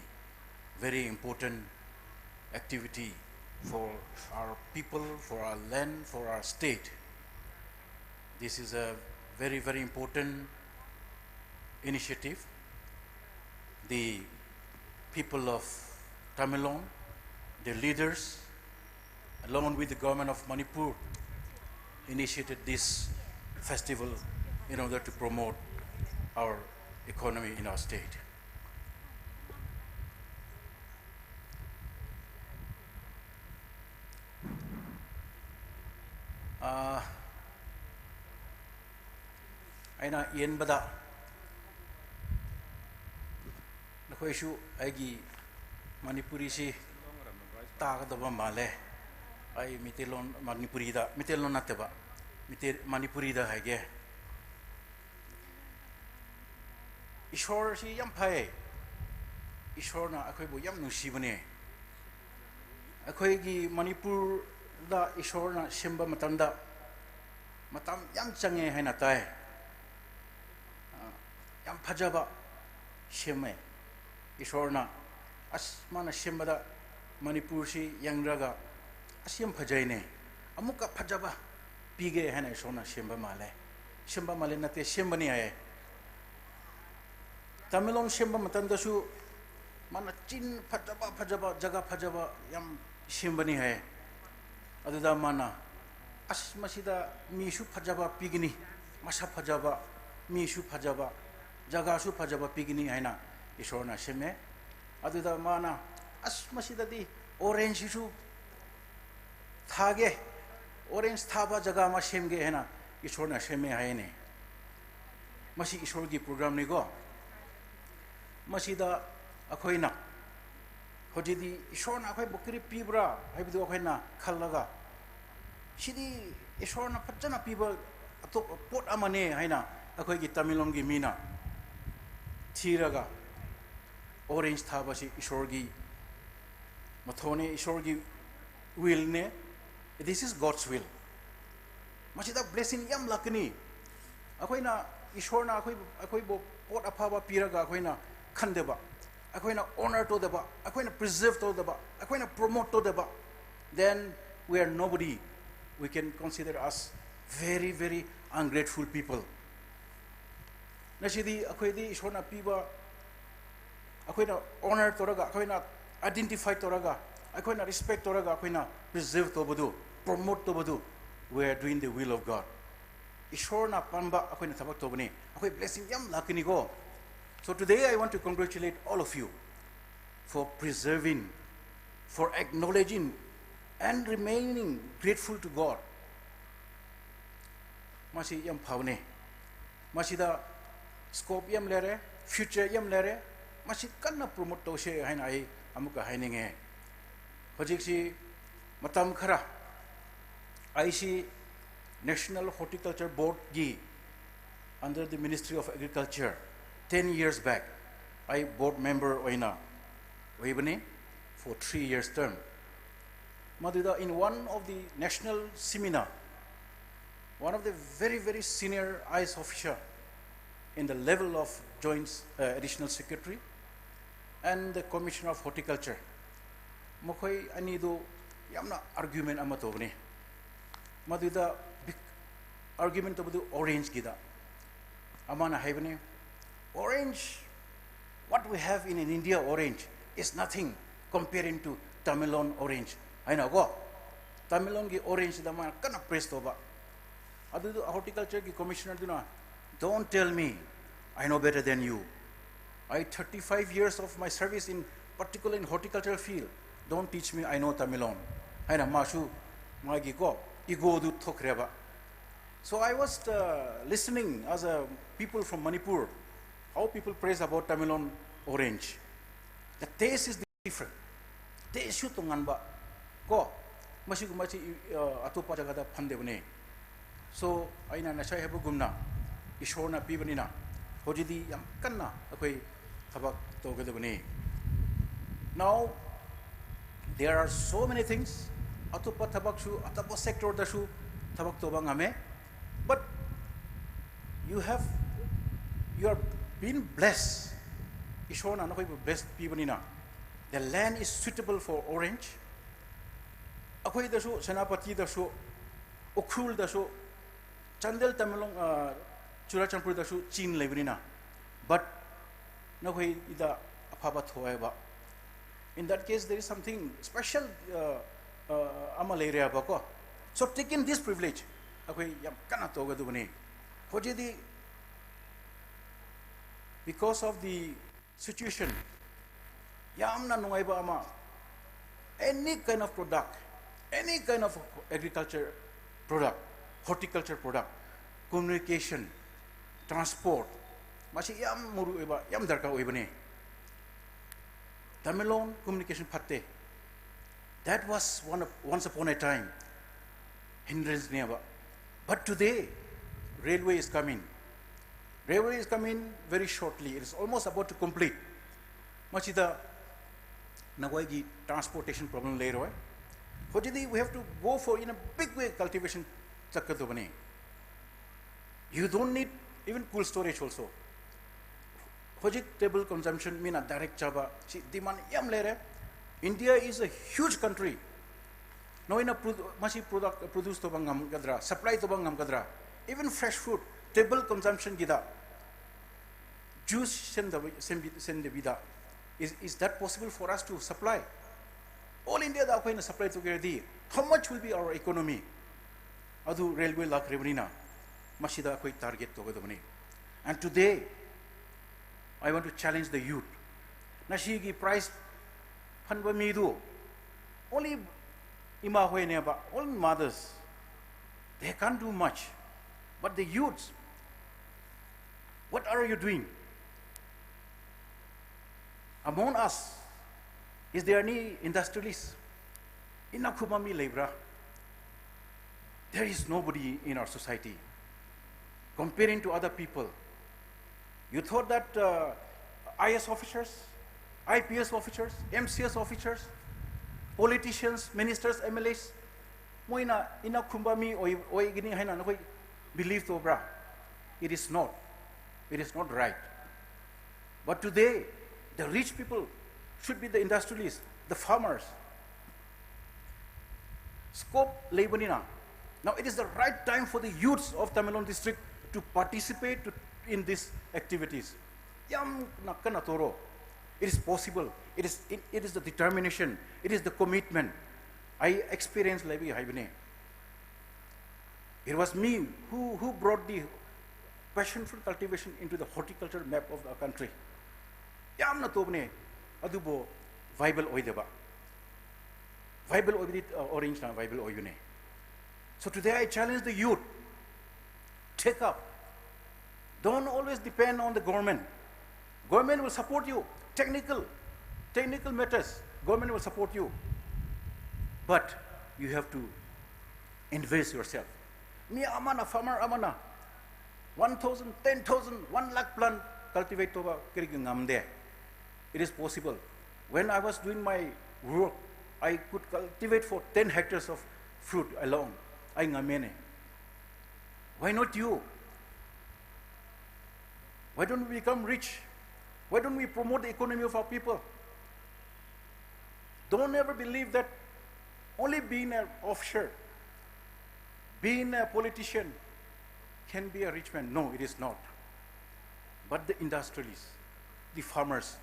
very important activity for our people, for our land, for our state. This is a very, very important initiative. The people of Tamenglong, the leaders, along with the government of Manipur, initiated this festival in order to promote our economy in our state. ꯑꯥ, ꯑꯩꯅ ꯏꯟꯕꯗ ꯅꯈꯣꯏꯁꯨ ꯑꯩꯒꯤ ꯃꯅꯤꯄꯨꯔꯤꯁꯤ ꯇꯥꯒꯗꯕ ꯃꯥꯜꯂꯦ꯫ ꯑꯩ ꯃꯤꯇꯩꯂꯣꯟ, ꯃꯅꯤꯄꯨꯔꯤꯗ, ꯃꯤꯇꯩꯂꯣꯟ ꯅꯠꯇꯕ, ꯃꯤꯇꯩ, ꯃꯅꯤꯄꯨꯔꯤꯗ ꯍꯥꯏꯒꯦ꯫ ꯏꯁꯣꯔꯁꯤ ꯌꯥꯝ ꯐꯩ꯫ ꯏꯁꯣꯔꯅ ꯑꯩꯈꯣꯏꯕꯨ ꯌꯥꯝ ꯅꯨꯡꯁꯤꯕꯅꯦ꯫ ꯑꯩꯈꯣꯏꯒꯤ ꯃꯅꯤꯄꯨꯔꯗ ꯏꯁꯣꯔꯅ ꯁꯦꯝꯕ ꯃꯇꯝꯗ ꯃꯇꯝ ꯌꯥꯝ ꯆꯪꯉꯦ ꯍꯥꯏꯅ ꯇꯥꯏ꯫ ꯑ, ꯌꯥꯝ ꯐꯖꯕ ꯁꯦꯝꯃꯦ ꯏꯁꯣꯔꯅ꯫ ꯑꯁ, ꯃꯥꯅ ꯁꯦꯝꯕꯗ ꯃꯅꯤꯄꯨꯔꯁꯤ ꯌꯦꯡꯔꯒ, "ꯑꯁ, ꯌꯥꯝ ꯐꯖꯩꯅꯦ, ꯑꯃꯨꯛꯀ ꯐꯖꯕ ꯄꯤꯒꯦ" ꯍꯥꯏꯅ ꯏꯁꯣꯔꯅ ꯁꯦꯝꯕ ꯃꯥꯜꯂꯦ꯫ ꯁꯦꯝꯕ ꯃꯥꯜꯂꯦ ꯅꯠꯇꯦ, ꯁꯦꯝꯕꯅꯤ ꯍꯥꯏꯌꯦ꯫ ꯇꯃꯦꯡꯂꯣꯡ ꯁꯦꯝꯕ ꯃꯇꯝꯗꯁꯨ ꯃꯥꯅ ꯆꯤꯡ ꯐꯖꯕ ꯐꯖꯕ, ꯖꯒꯥ ꯐꯖꯕ ꯌꯥꯝ ꯁꯦꯝꯕꯅꯤ ꯍꯥꯏ꯫ ꯑꯗꯨꯗ ꯃꯥꯅ, "ꯑꯁ, ꯃꯁꯤꯗ ꯃꯤꯁꯨ ꯐꯖꯕ ꯄꯤꯒꯅꯤ, ꯃꯁꯛ ꯐꯖꯕ, ꯃꯤꯁꯨ ꯐꯖꯕ, ꯖꯒꯥꯁꯨ ꯐꯖꯕ ꯄꯤꯒꯅꯤ" ꯍꯥꯏꯅ ꯏꯁꯣꯔꯅ ꯁꯦꯝꯃꯦ꯫ ꯑꯗꯨꯗ ꯃꯥꯅ, "ꯑꯁ, ꯃꯁꯤꯗꯗꯤ ꯑꯣꯔꯦꯟꯖꯁꯤꯁꯨ ꯊꯥꯒꯦ, ꯑꯣꯔꯦꯟꯖ ꯊꯥꯕ ꯖꯒꯥ ꯑꯃ ꯁꯦꯝꯒꯦ" ꯍꯥꯏꯅ ꯏꯁꯣꯔꯅ ꯁꯦꯝꯃꯦ ꯍꯥꯏꯅꯦ꯫ ꯃꯁꯤ ꯏꯁꯣꯔꯒꯤ ꯄ꯭ꯔꯣꯒ꯭ꯔꯥꯝꯅꯤꯀꯣ꯫ ꯃꯁꯤꯗ ꯑꯩꯈꯣꯏꯅ ꯍꯧꯖꯤꯛꯇꯤ ꯏꯁꯣꯔꯅ ꯑꯩꯈꯣꯏꯕꯨ ꯀꯔꯤ ꯄꯤꯕ꯭ꯔꯥ ꯍꯥꯏꯕꯗꯨ ꯑꯩꯈꯣꯏꯅ ꯈꯜꯂꯒ, ꯁꯤꯗꯤ ꯏꯁꯣꯔꯅ ꯐꯖꯅ ꯄꯤꯕ ꯑꯇꯣꯞꯄ ꯄꯣꯠ ꯑꯃꯅꯦ ꯍꯥꯏꯅ ꯑꯩꯈꯣꯏꯒꯤ ꯇꯃꯦꯡꯂꯣꯡꯒꯤ ꯃꯤꯅ ꯊꯤꯔꯒ, ꯑꯣꯔꯦꯟꯖ ꯊꯥꯕꯁꯤ ꯏꯁꯣꯔꯒꯤ ꯃꯊꯧꯅꯦ, ꯏꯁꯣꯔꯒꯤ ꯋꯤꯜꯅꯦ꯫ This is God's will. ꯃꯁꯤꯗ ꯕ꯭ꯂꯦꯁꯤꯡ ꯌꯥꯝ ꯂꯥꯛꯀꯅꯤ꯫ ꯑꯩꯈꯣꯏꯅ, ꯏꯁꯣꯔꯅ ꯑꯩꯈꯣꯏꯕꯨ, ꯑꯩꯈꯣꯏꯕꯨ ꯄꯣꯠ ꯑꯐꯕ ꯄꯤꯔꯒ ꯑꯩꯈꯣꯏꯅ ꯈꯟꯗꯕ, ꯑꯩꯈꯣꯏꯅ ꯑꯣꯅꯔ ꯇꯧꯗꯕ, ꯑꯩꯈꯣꯏꯅ ꯄ꯭ꯔꯤꯖꯔꯚ ꯇꯧꯗꯕ, ꯑꯩꯈꯣꯏꯅ ꯄ꯭ꯔꯣꯃꯣꯠ ꯇꯧꯗꯕ, then we are nobody. We can consider us very, very ungrateful people. ꯉꯁꯤꯗꯤ ꯑꯩꯈꯣꯏꯗꯤ ꯏꯁꯣꯔꯅ ꯄꯤꯕ, ꯑꯩꯈꯣꯏꯅ ꯑꯣꯅꯔ ꯇꯧꯔꯒ, ꯑꯩꯈꯣꯏꯅ ꯑꯥꯏꯗꯦꯟꯇꯤꯐꯥꯏ ꯇꯧꯔꯒ, ꯑꯩꯈꯣꯏꯅ ꯔꯦꯁꯄꯦꯛ ꯇꯧꯔꯒ, ꯑꯩꯈꯣꯏꯅ ꯄ꯭ꯔꯤꯖꯔꯚ ꯇꯧꯕꯗꯨ, ꯄ꯭ꯔꯣꯃꯣꯠ ꯇꯧꯕꯗꯨ, we are doing the will of God. ꯏꯁꯣꯔꯅ ꯄꯥꯝꯕ ꯑꯩꯈꯣꯏꯅ ꯊꯕꯛ ꯇꯧꯕꯅꯤ꯫ ꯑꯩꯈꯣꯏ ꯕ꯭ꯂꯦꯁꯤꯡ ꯌꯥꯝ ꯂꯥꯛꯀꯅꯤꯀꯣ꯫ So today I want to congratulate all of you for preserving, for acknowledging and remaining grateful to God. ꯃꯁꯤ ꯌꯥꯝ ꯐꯕꯅꯦ꯫ ꯃꯁꯤꯗ ꯁ꯭ꯀꯣꯞ ꯌꯥꯝ ꯂꯩꯔꯦ, ꯐ꯭ꯌꯨꯆꯔ ꯌꯥꯝ ꯂꯩꯔꯦ꯫ ꯃꯁꯤ ꯀꯟꯅ ꯄ꯭ꯔꯣꯃꯣꯠ ꯇꯧꯁꯦ ꯍꯥꯏꯅ ꯑꯩ ꯑꯃꯨꯛꯀ ꯍꯥꯏꯅꯤꯡꯉꯦ꯫ ꯍꯧꯖꯤꯛꯁꯤ ꯃꯇꯝ ꯈꯔ ꯑꯩꯁꯤ National Horticulture Boardꯒꯤ, under the Ministry of Agriculture, ten years back, ꯑꯩ board member ꯑꯣꯏꯅ ꯑꯣꯏꯕꯅꯤ for three years term. ꯃꯗꯨꯗ in one of the national seminar, one of the very, very senior I A S officer in the level of Joint, uh, Additional Secretary and the Commissioner of Horticulture, ꯃꯈꯣꯏ ꯑꯅꯤꯗꯨ ꯌꯥꯝꯅ argument ꯑꯃ ꯇꯧꯕꯅꯤ꯫ ꯃꯗꯨꯗ big argument ꯇꯧꯕꯗꯨ orange ꯒꯤꯗ꯫ ꯑꯃꯅ ꯍꯥꯏꯕꯅꯤ, "Orange, what we have in, in India orange is nothing comparing to Tamenglong orange" ꯍꯥꯏꯅꯀꯣ, ꯇꯥꯃꯦꯡꯂꯣꯡꯒꯤ orange ꯗ ꯃꯥꯅ ꯀꯟꯅ press ꯇꯧꯕ꯫ ꯑꯗꯨꯗꯨ horticulture ꯒꯤ commissioner ꯗꯨꯅ, "Don't tell me, I know better than you. I thirty-five years of my service in, particular in horticultural field. Don't teach me, I know Tamenglong" ꯍꯥꯏꯅ ꯃꯥꯁꯨ ꯃꯥꯒꯤꯀꯣ ego do ꯊꯣꯛꯈ꯭ꯔꯦꯕ꯫ So I was, uh, listening as a people from Manipur, how people praise about Tamenglong orange. The taste is different. Taste ꯁꯨ ꯇꯣꯉꯥꯟꯕ ꯀꯣ, ꯃꯁꯤꯒꯨꯝꯕꯁꯤ, ꯑ, ꯑꯇꯣꯞꯄ ꯖꯒꯥꯗ ꯐꯪꯗꯕꯅꯦ꯫ So ꯑꯩꯅ ꯉꯁꯥꯏ ꯍꯥꯏꯕꯒꯨꯝꯅ ꯏꯁꯣꯔꯅ ꯄꯤꯕꯅꯤꯅ ꯍꯧꯖꯤꯛꯇꯤ ꯌꯥꯝ ꯀꯟꯅ ꯑꯩꯈꯣꯏ ꯊꯕꯛ ꯇꯧꯒꯗꯕꯅꯤ꯫ Now there are so many things, ꯑꯇꯣꯞꯄ ꯊꯕꯛꯁꯨ, ꯑꯇꯣꯞꯄ sector ꯗꯁꯨ ꯊꯕꯛ ꯇꯧꯕ ꯉꯝꯃꯦ꯫ But you have, you are being blessed. ꯏꯁꯣꯔꯅ ꯅꯈꯣꯏꯕꯨ bless ꯄꯤꯕꯅꯤꯅ, the land is suitable for orange. ꯑꯩꯈꯣꯏꯗꯁꯨ, ꯁꯦꯅꯥꯄꯇꯤꯗꯁꯨ, ꯎꯈ꯭ꯔꯨꯜꯗꯁꯨ, ꯆꯥꯟꯗꯦꯜ, ꯇꯃꯦꯡꯂꯣꯡ, ꯑ, ꯆꯨꯔꯥꯆꯥꯟꯄꯨꯔꯗꯁꯨ ꯆꯤꯡ ꯂꯩꯕꯅꯤꯅ, but ꯅꯈꯣꯏꯗ ꯑꯐꯕ ꯊꯣꯛꯑꯦꯕ꯫ In that case, there is something special, uh, uh, ꯑꯃ ꯂꯩꯔꯦꯕꯀꯣ꯫ So taking this privilege, ꯑꯩꯈꯣꯏ ꯌꯥꯝ ꯀꯟꯅ ꯇꯧꯒꯗꯕꯅꯤ꯫ ꯍꯧꯖꯤꯛꯇꯤ because of the situation, ꯌꯥꯝꯅ ꯅꯨꯡꯉꯥꯏꯕ ꯑꯃ, any kind of product, any kind of agriculture product, horticulture product, communication, transport, ꯃꯁꯤ ꯌꯥꯝ ꯃꯔꯨ ꯑꯣꯏꯕ, ꯌꯥꯝ ꯗꯔꯀꯥꯔ ꯑꯣꯏꯕꯅꯤ꯫ ꯇꯃꯦꯡꯂꯣꯡ communication ꯐꯠꯇꯦ꯫ That was one of, once upon a time, hindrance ꯅꯦꯕ꯫ But today, railway is coming. Railway is coming very shortly. It is almost about to complete. ꯃꯁꯤꯗ ꯅꯈꯣꯏꯒꯤ transportation problem ꯂꯩꯔꯣꯏ꯫ ꯍꯧꯖꯤꯛꯇꯤ we have to go for in a big way cultivation ꯆꯠꯀꯗꯕꯅꯤ꯫ You don't need even cool storage also. ꯍꯧꯖꯤꯛ table consumption ꯃꯤꯅ direct ꯆꯥꯕ ꯁꯤ demand ꯌꯥꯝ ꯂꯩꯔꯦ꯫ India is a huge country. ꯅꯣꯏꯅ produ- ꯃꯁꯤ product produce ꯇꯧꯕ ꯉꯝꯒꯗ꯭ꯔꯥ, supply ꯇꯧꯕ ꯉꯝꯒꯗ꯭ꯔꯥ? Even fresh fruit, table consumption ꯒꯤꯗ juice ꯁꯦꯝꯗꯕ ꯁꯦꯝꯕꯤ ꯁꯦꯝꯗꯕꯤꯗ, is is that possible for us to supply? All India ꯗ ꯑꯩꯈꯣꯏꯅ supply ꯇꯧꯒꯦꯔꯗꯤ, how much will be our economy? ꯑꯗꯨ railway ꯂꯥꯛꯈ꯭ꯔꯕꯅꯤꯅ ꯃꯁꯤꯗ ꯑꯩꯈꯣꯏ target ꯇꯧꯒꯗꯕꯅꯤ꯫ And today I want to challenge the youth. ꯉꯁꯤꯒꯤ prize ꯐꯪꯕ ꯃꯤꯗꯨ only ꯏꯃꯥ ꯍꯣꯏꯅꯦꯕ, all mothers. They can't do much. But the youths, what are you doing? Among us, is there any industrialist? ꯏꯅꯥꯛ ꯈꯨꯟꯕ ꯃꯤ ꯂꯩꯕ꯭ꯔꯥ? There is nobody in our society. Comparing to other people, you thought that uh, I A S officers, I P S officers, M C S officers, politicians, ministers, M L As, ꯃꯣꯏꯅ ꯏꯅꯥꯛ ꯈꯨꯟꯕ ꯃꯤ ꯑꯣꯏ ꯑꯣꯏꯒꯅꯤ ꯍꯥꯏꯅ ꯅꯈꯣꯏ believe ꯇꯧꯕ꯭ꯔꯥ? It is not. It is not right. But today, the rich people should be the industrialists, the farmers. Scope ꯂꯩꯕꯅꯤꯅ, now it is the right time for the youths of Tamenglong district to participate to, in these activities. ꯌꯥꯝꯅ ꯀꯟꯅ ꯇꯧꯔꯣ. It is possible. It is, it, it is the determination. It is the commitment. ꯑꯩ experience ꯂꯩꯕꯒꯤ ꯍꯥꯏꯕꯅꯦ꯫ It was me who, who brought the passion fruit cultivation into the horticulture map of the country. ꯌꯥꯝꯅ ꯇꯧꯕꯅꯦ, ꯑꯗꯨꯕꯨ viable ꯑꯣꯏꯗꯕ꯫ Viable ꯑꯣꯏꯕꯗꯤ ꯑꯣꯔꯦꯟꯖꯅ viable ꯑꯣꯏꯕꯅꯦ꯫ So today I challenge the youth, take up. Don't always depend on the government. Government will support you. Technical, technical matters, government will support you. But you have to invest yourself. ꯃꯤ ꯑꯃꯅ, farmer ꯑꯃꯅ One thousand, ten thousand, one lakh plant cultivate ꯇꯧꯕ ꯀꯔꯤꯒꯤ ꯉꯝꯗꯦ? It is possible. When I was doing my work, I could cultivate for ten hectares of fruit alone. ꯑꯩ ꯉꯝꯃꯦꯅꯦ. Why not you? Why don't we become rich? Why don't we promote the economy of our people? Don't ever believe that only being an officer, being a politician can be a rich man. No, it is not. But the industrialists, the farmers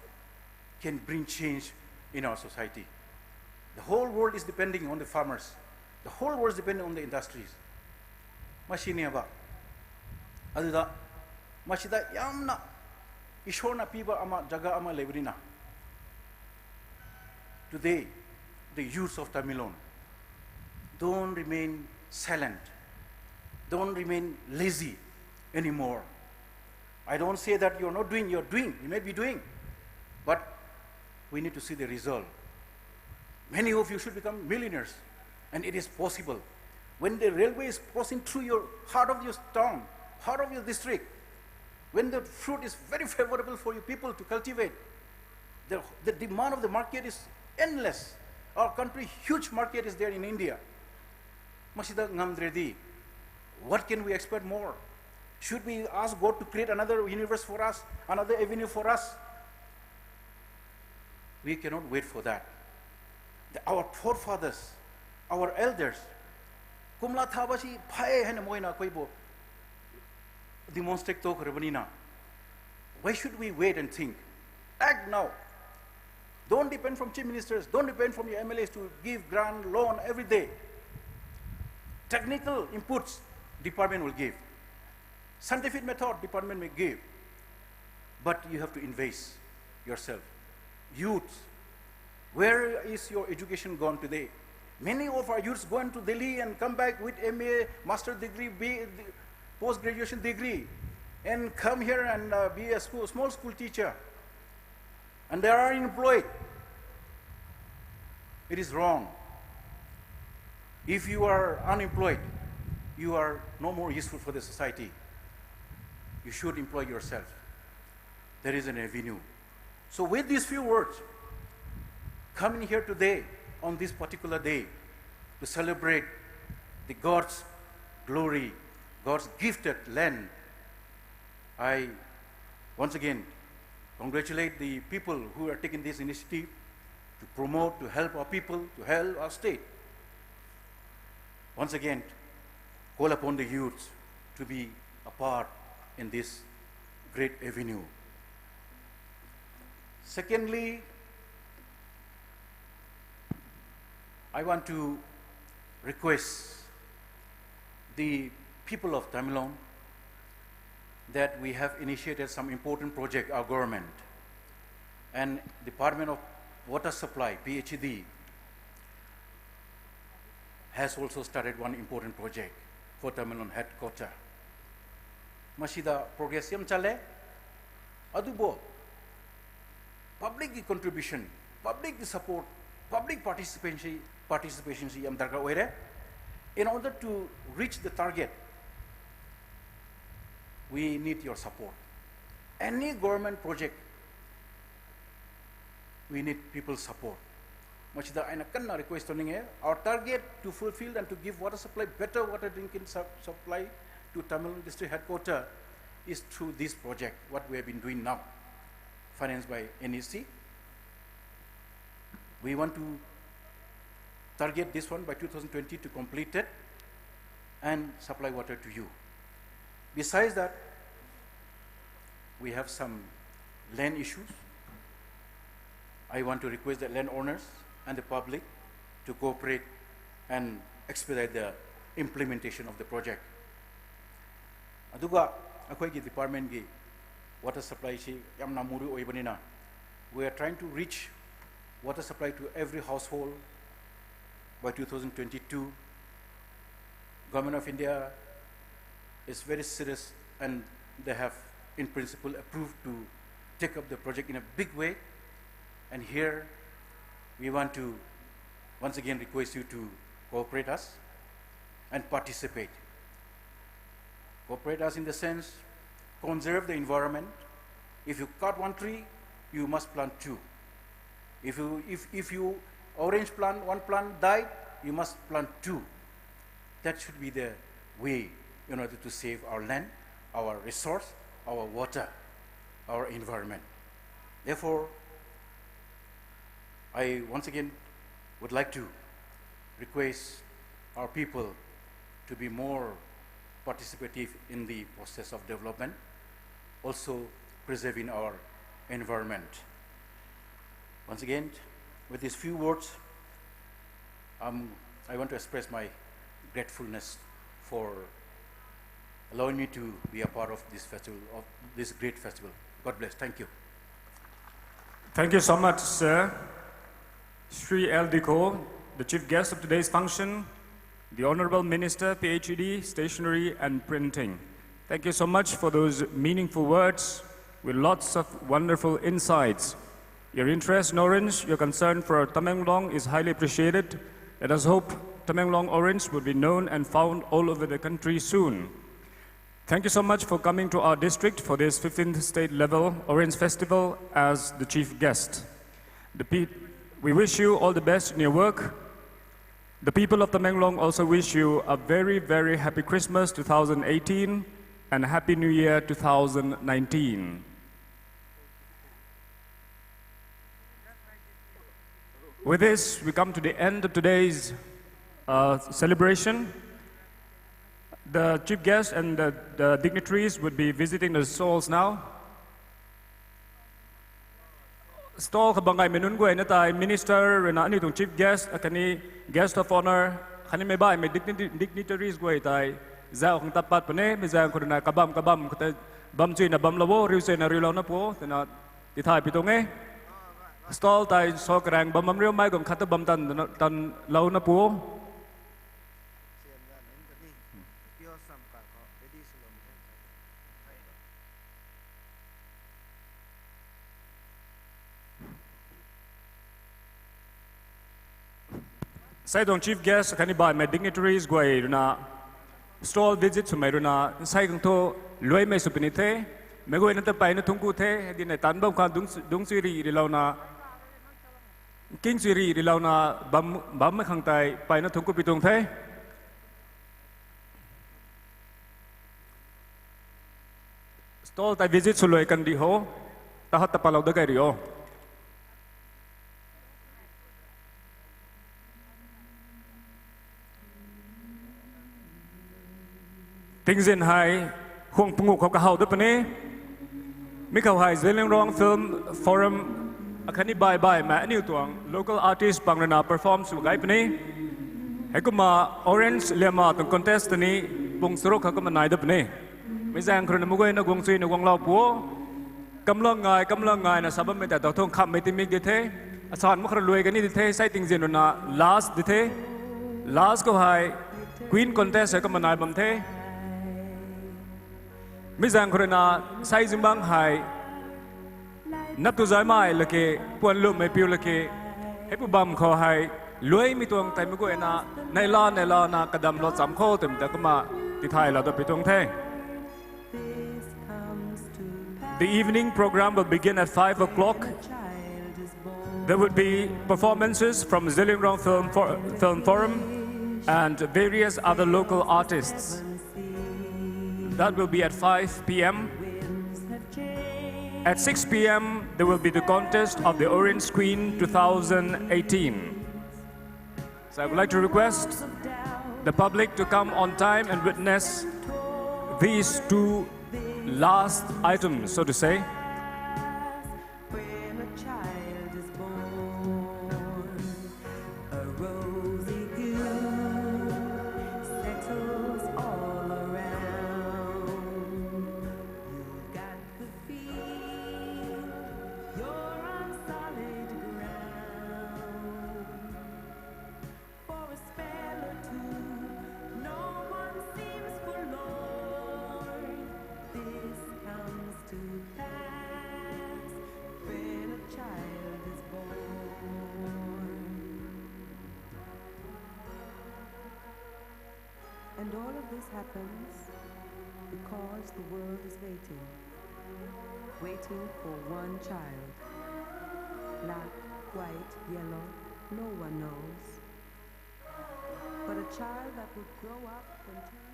can bring change in our society. The whole world is depending on the farmers. The whole world is depending on the industries. ꯃꯁꯤꯅꯦꯕ꯫ ꯑꯗꯨꯗ ꯃꯁꯤꯗ ꯌꯥꯝꯅ ꯏꯁꯣꯔꯅ ꯄꯤꯕ ꯑꯃ, ꯖꯒꯥ ꯑꯃ ꯂꯩꯕꯅꯤꯅ, today, the youths of Tamenglong, don't remain silent, don't remain lazy anymore. I don't say that you're not doing, you're doing, you may be doing, but we need to see the result. Many of you should become millionaires, and it is possible. When the railway is crossing through your heart of your town, heart of your district, when the fruit is very favorable for you people to cultivate, the, the demand of the market is endless. Our country, huge market is there in India. ꯃꯁꯤꯗ ꯉꯝꯗ꯭ꯔꯗꯤ, what can we expect more? Should we ask God to create another universe for us, another avenue for us? We cannot wait for that. The, our forefathers, our elders, ꯀꯣꯝꯂꯥ ꯊꯥꯕꯁꯤ ꯐꯩ ꯍꯥꯏꯅ ꯃꯣꯏꯅ ꯑꯩꯈꯣꯏꯕꯨ demonstrate ꯇꯧꯈ꯭ꯔꯕꯅꯤꯅ, why should we wait and think? Act now. Don't depend from chief ministers, don't depend from your M L As to give grant, loan every day. Technical inputs department will give. Scientific method department may give. But you have to invest yourself. Youth, where is your education gone today? Many of our youths going to Delhi and come back with M A, master degree, B, post-graduation degree, and come here and uh, be a school, small school teacher. And they are unemployed. It is wrong. If you are unemployed, you are no more useful for the society. You should employ yourself. There is an avenue. So with these few words, coming here today on this particular day to celebrate the God's glory, God's gifted land, I once again congratulate the people who are taking this initiative to promote, to help our people, to help our state. Once again, call upon the youths to be a part in this great avenue. Secondly, I want to request the people of Tamenglong that we have initiated some important project, our government and Department of Water Supply, P H E D, has also started one important project for Tamenglong headquarter. ꯃꯁꯤꯗ progress ꯌꯥꯝ ꯆꯠꯂꯦ꯫ ꯑꯗꯨꯕꯨ publicꯀꯤ contribution, publicꯀꯤ support, public participation, participation ꯁꯤ ꯌꯥꯝ ꯗꯔꯀꯥꯔ ꯑꯣꯏꯔꯦ꯫ In order to reach the target, we need your support. Any government project, we need people support. ꯃꯁꯤꯗ ꯑꯩꯅ ꯀꯟꯅ request ꯇꯧꯅꯤꯡꯉꯦ꯫ Our target to fulfill and to give water supply, better water drinking su- supply to Tamenglong district headquarter is through this project, what we have been doing now, financed by N E C. We want to target this one by two thousand twenty to complete it and supply water to you. Besides that, we have some land issues. I want to request the landowners and the public to cooperate and expedite the implementation of the project. ꯑꯗꯨꯒ ꯑꯩꯈꯣꯏꯒꯤ departmentꯀꯤ water supplyꯁꯤ ꯌꯥꯝꯅ ꯃꯔꯨ ꯑꯣꯏꯕꯅꯤꯅ, we are trying to reach water supply to every household by two thousand twenty-two. Government of India is very serious, and they have in principle approved to take up the project in a big way. And here we want to once again request you to cooperate us and participate. Cooperate us in the sense, Conserve the environment. If you cut one tree, you must plant two. If you, if, if you orange plant, one plant died, you must plant two. That should be the way in order to save our land, our resource, our water, our environment. Therefore, I once again would like to request our people to be more participative in the process of development, also preserving our environment. Once again, with these few words, um, I want to express my gratefulness for allowing me to be a part of this festival, of this great festival. God bless. Thank you. Thank you so much, sir. Shri L D Ko, the chief guest of today's function, the Honorable Minister, P H E D, Stationery and Printing. Thank you so much for those meaningful words with lots of wonderful insights. Your interest in orange, your concern for Tamenglong is highly appreciated. Let us hope Tamenglong orange will be known and found all over the country soon. Thank you so much for coming to our district for this fifteenth state level Orange Festival as the chief guest. The pe- we wish you all the best in your work. The people of Tamenglong also wish you a very, very happy Christmas two thousand eighteen and a happy New Year two thousand nineteen. With this, we come to the end of today's uh, celebration. The chief guest and the, the dignitaries would be visiting the stalls now. Stall khabang ai menun guai na tai minister rena ani tung chief guest akani guest of honor khani me bai me dignity- dignitaries guai tai zau khang tapat pane me zau khurna kabam kabam khata bam chui na bam lawo riu chui na riu law na po tena ti thai pi tung e. Stall tai so krang bam bam riu mai gong khata bam tan tan law na po. Saidong chief guest khani bai me dignitaries guai runa stall visit sumai runa sai kang tho Luai mai su pini the, megoi na ta pai na thungku the, di na tan bam kha dung, dung sui ri ri lau na, king sui ri ri lau na, bam, bam mai khang tai, pai na thungku pi tung the. Stall tai visit su luai kan ri ho, ta hat ta pa lau da kai ri ho. Tingzin hai, huang pungu khau ka hau da pani. Mi khau hai Zeliangrong Film Forum akhani bai bai ma aniu tuang local artist pang rana perform su gai pani. Hei kuma Orange Lema tung contest ni pung suruk khau kuma nai da pani. Mi zang khru na mugoi na guang sui na guang lau puo. Kamlong ngai, kamlong ngai na sabam mi ta dau thong kham mi ti mi di the. Asan ma khra luai ka ni di the, sai tingzin na last di the. Last ko hai Queen contest hai ka manai bam the. Mi zang khru na sai zimbang hai. Nap tu zai mai lake, puan lu mai piu lake. Hei pu bam kho hai. Luai mi tuang tai mi ko ena. Nai la, nai la na kadam lo cham kho tem ta kuma ti thai la do pi tuang the. The evening program will begin at five o'clock. There would be performances from Zeliangrong Film, For- Film Forum and various other local artists. That will be at five p.m. At six p.m., there will be the contest of the Orange Queen twenty eighteen. So I would like to request the public to come on time and witness these two last items, so to say. When a child is born, a rosy hue settles all around. You've got the feel, you're on solid ground. For a spell or two, no one seems forlorn. This comes to pass when a child is born. And all of this happens Because the world is waiting, waiting for one child. Black, white, yellow, no one knows. But a child that would grow up and turn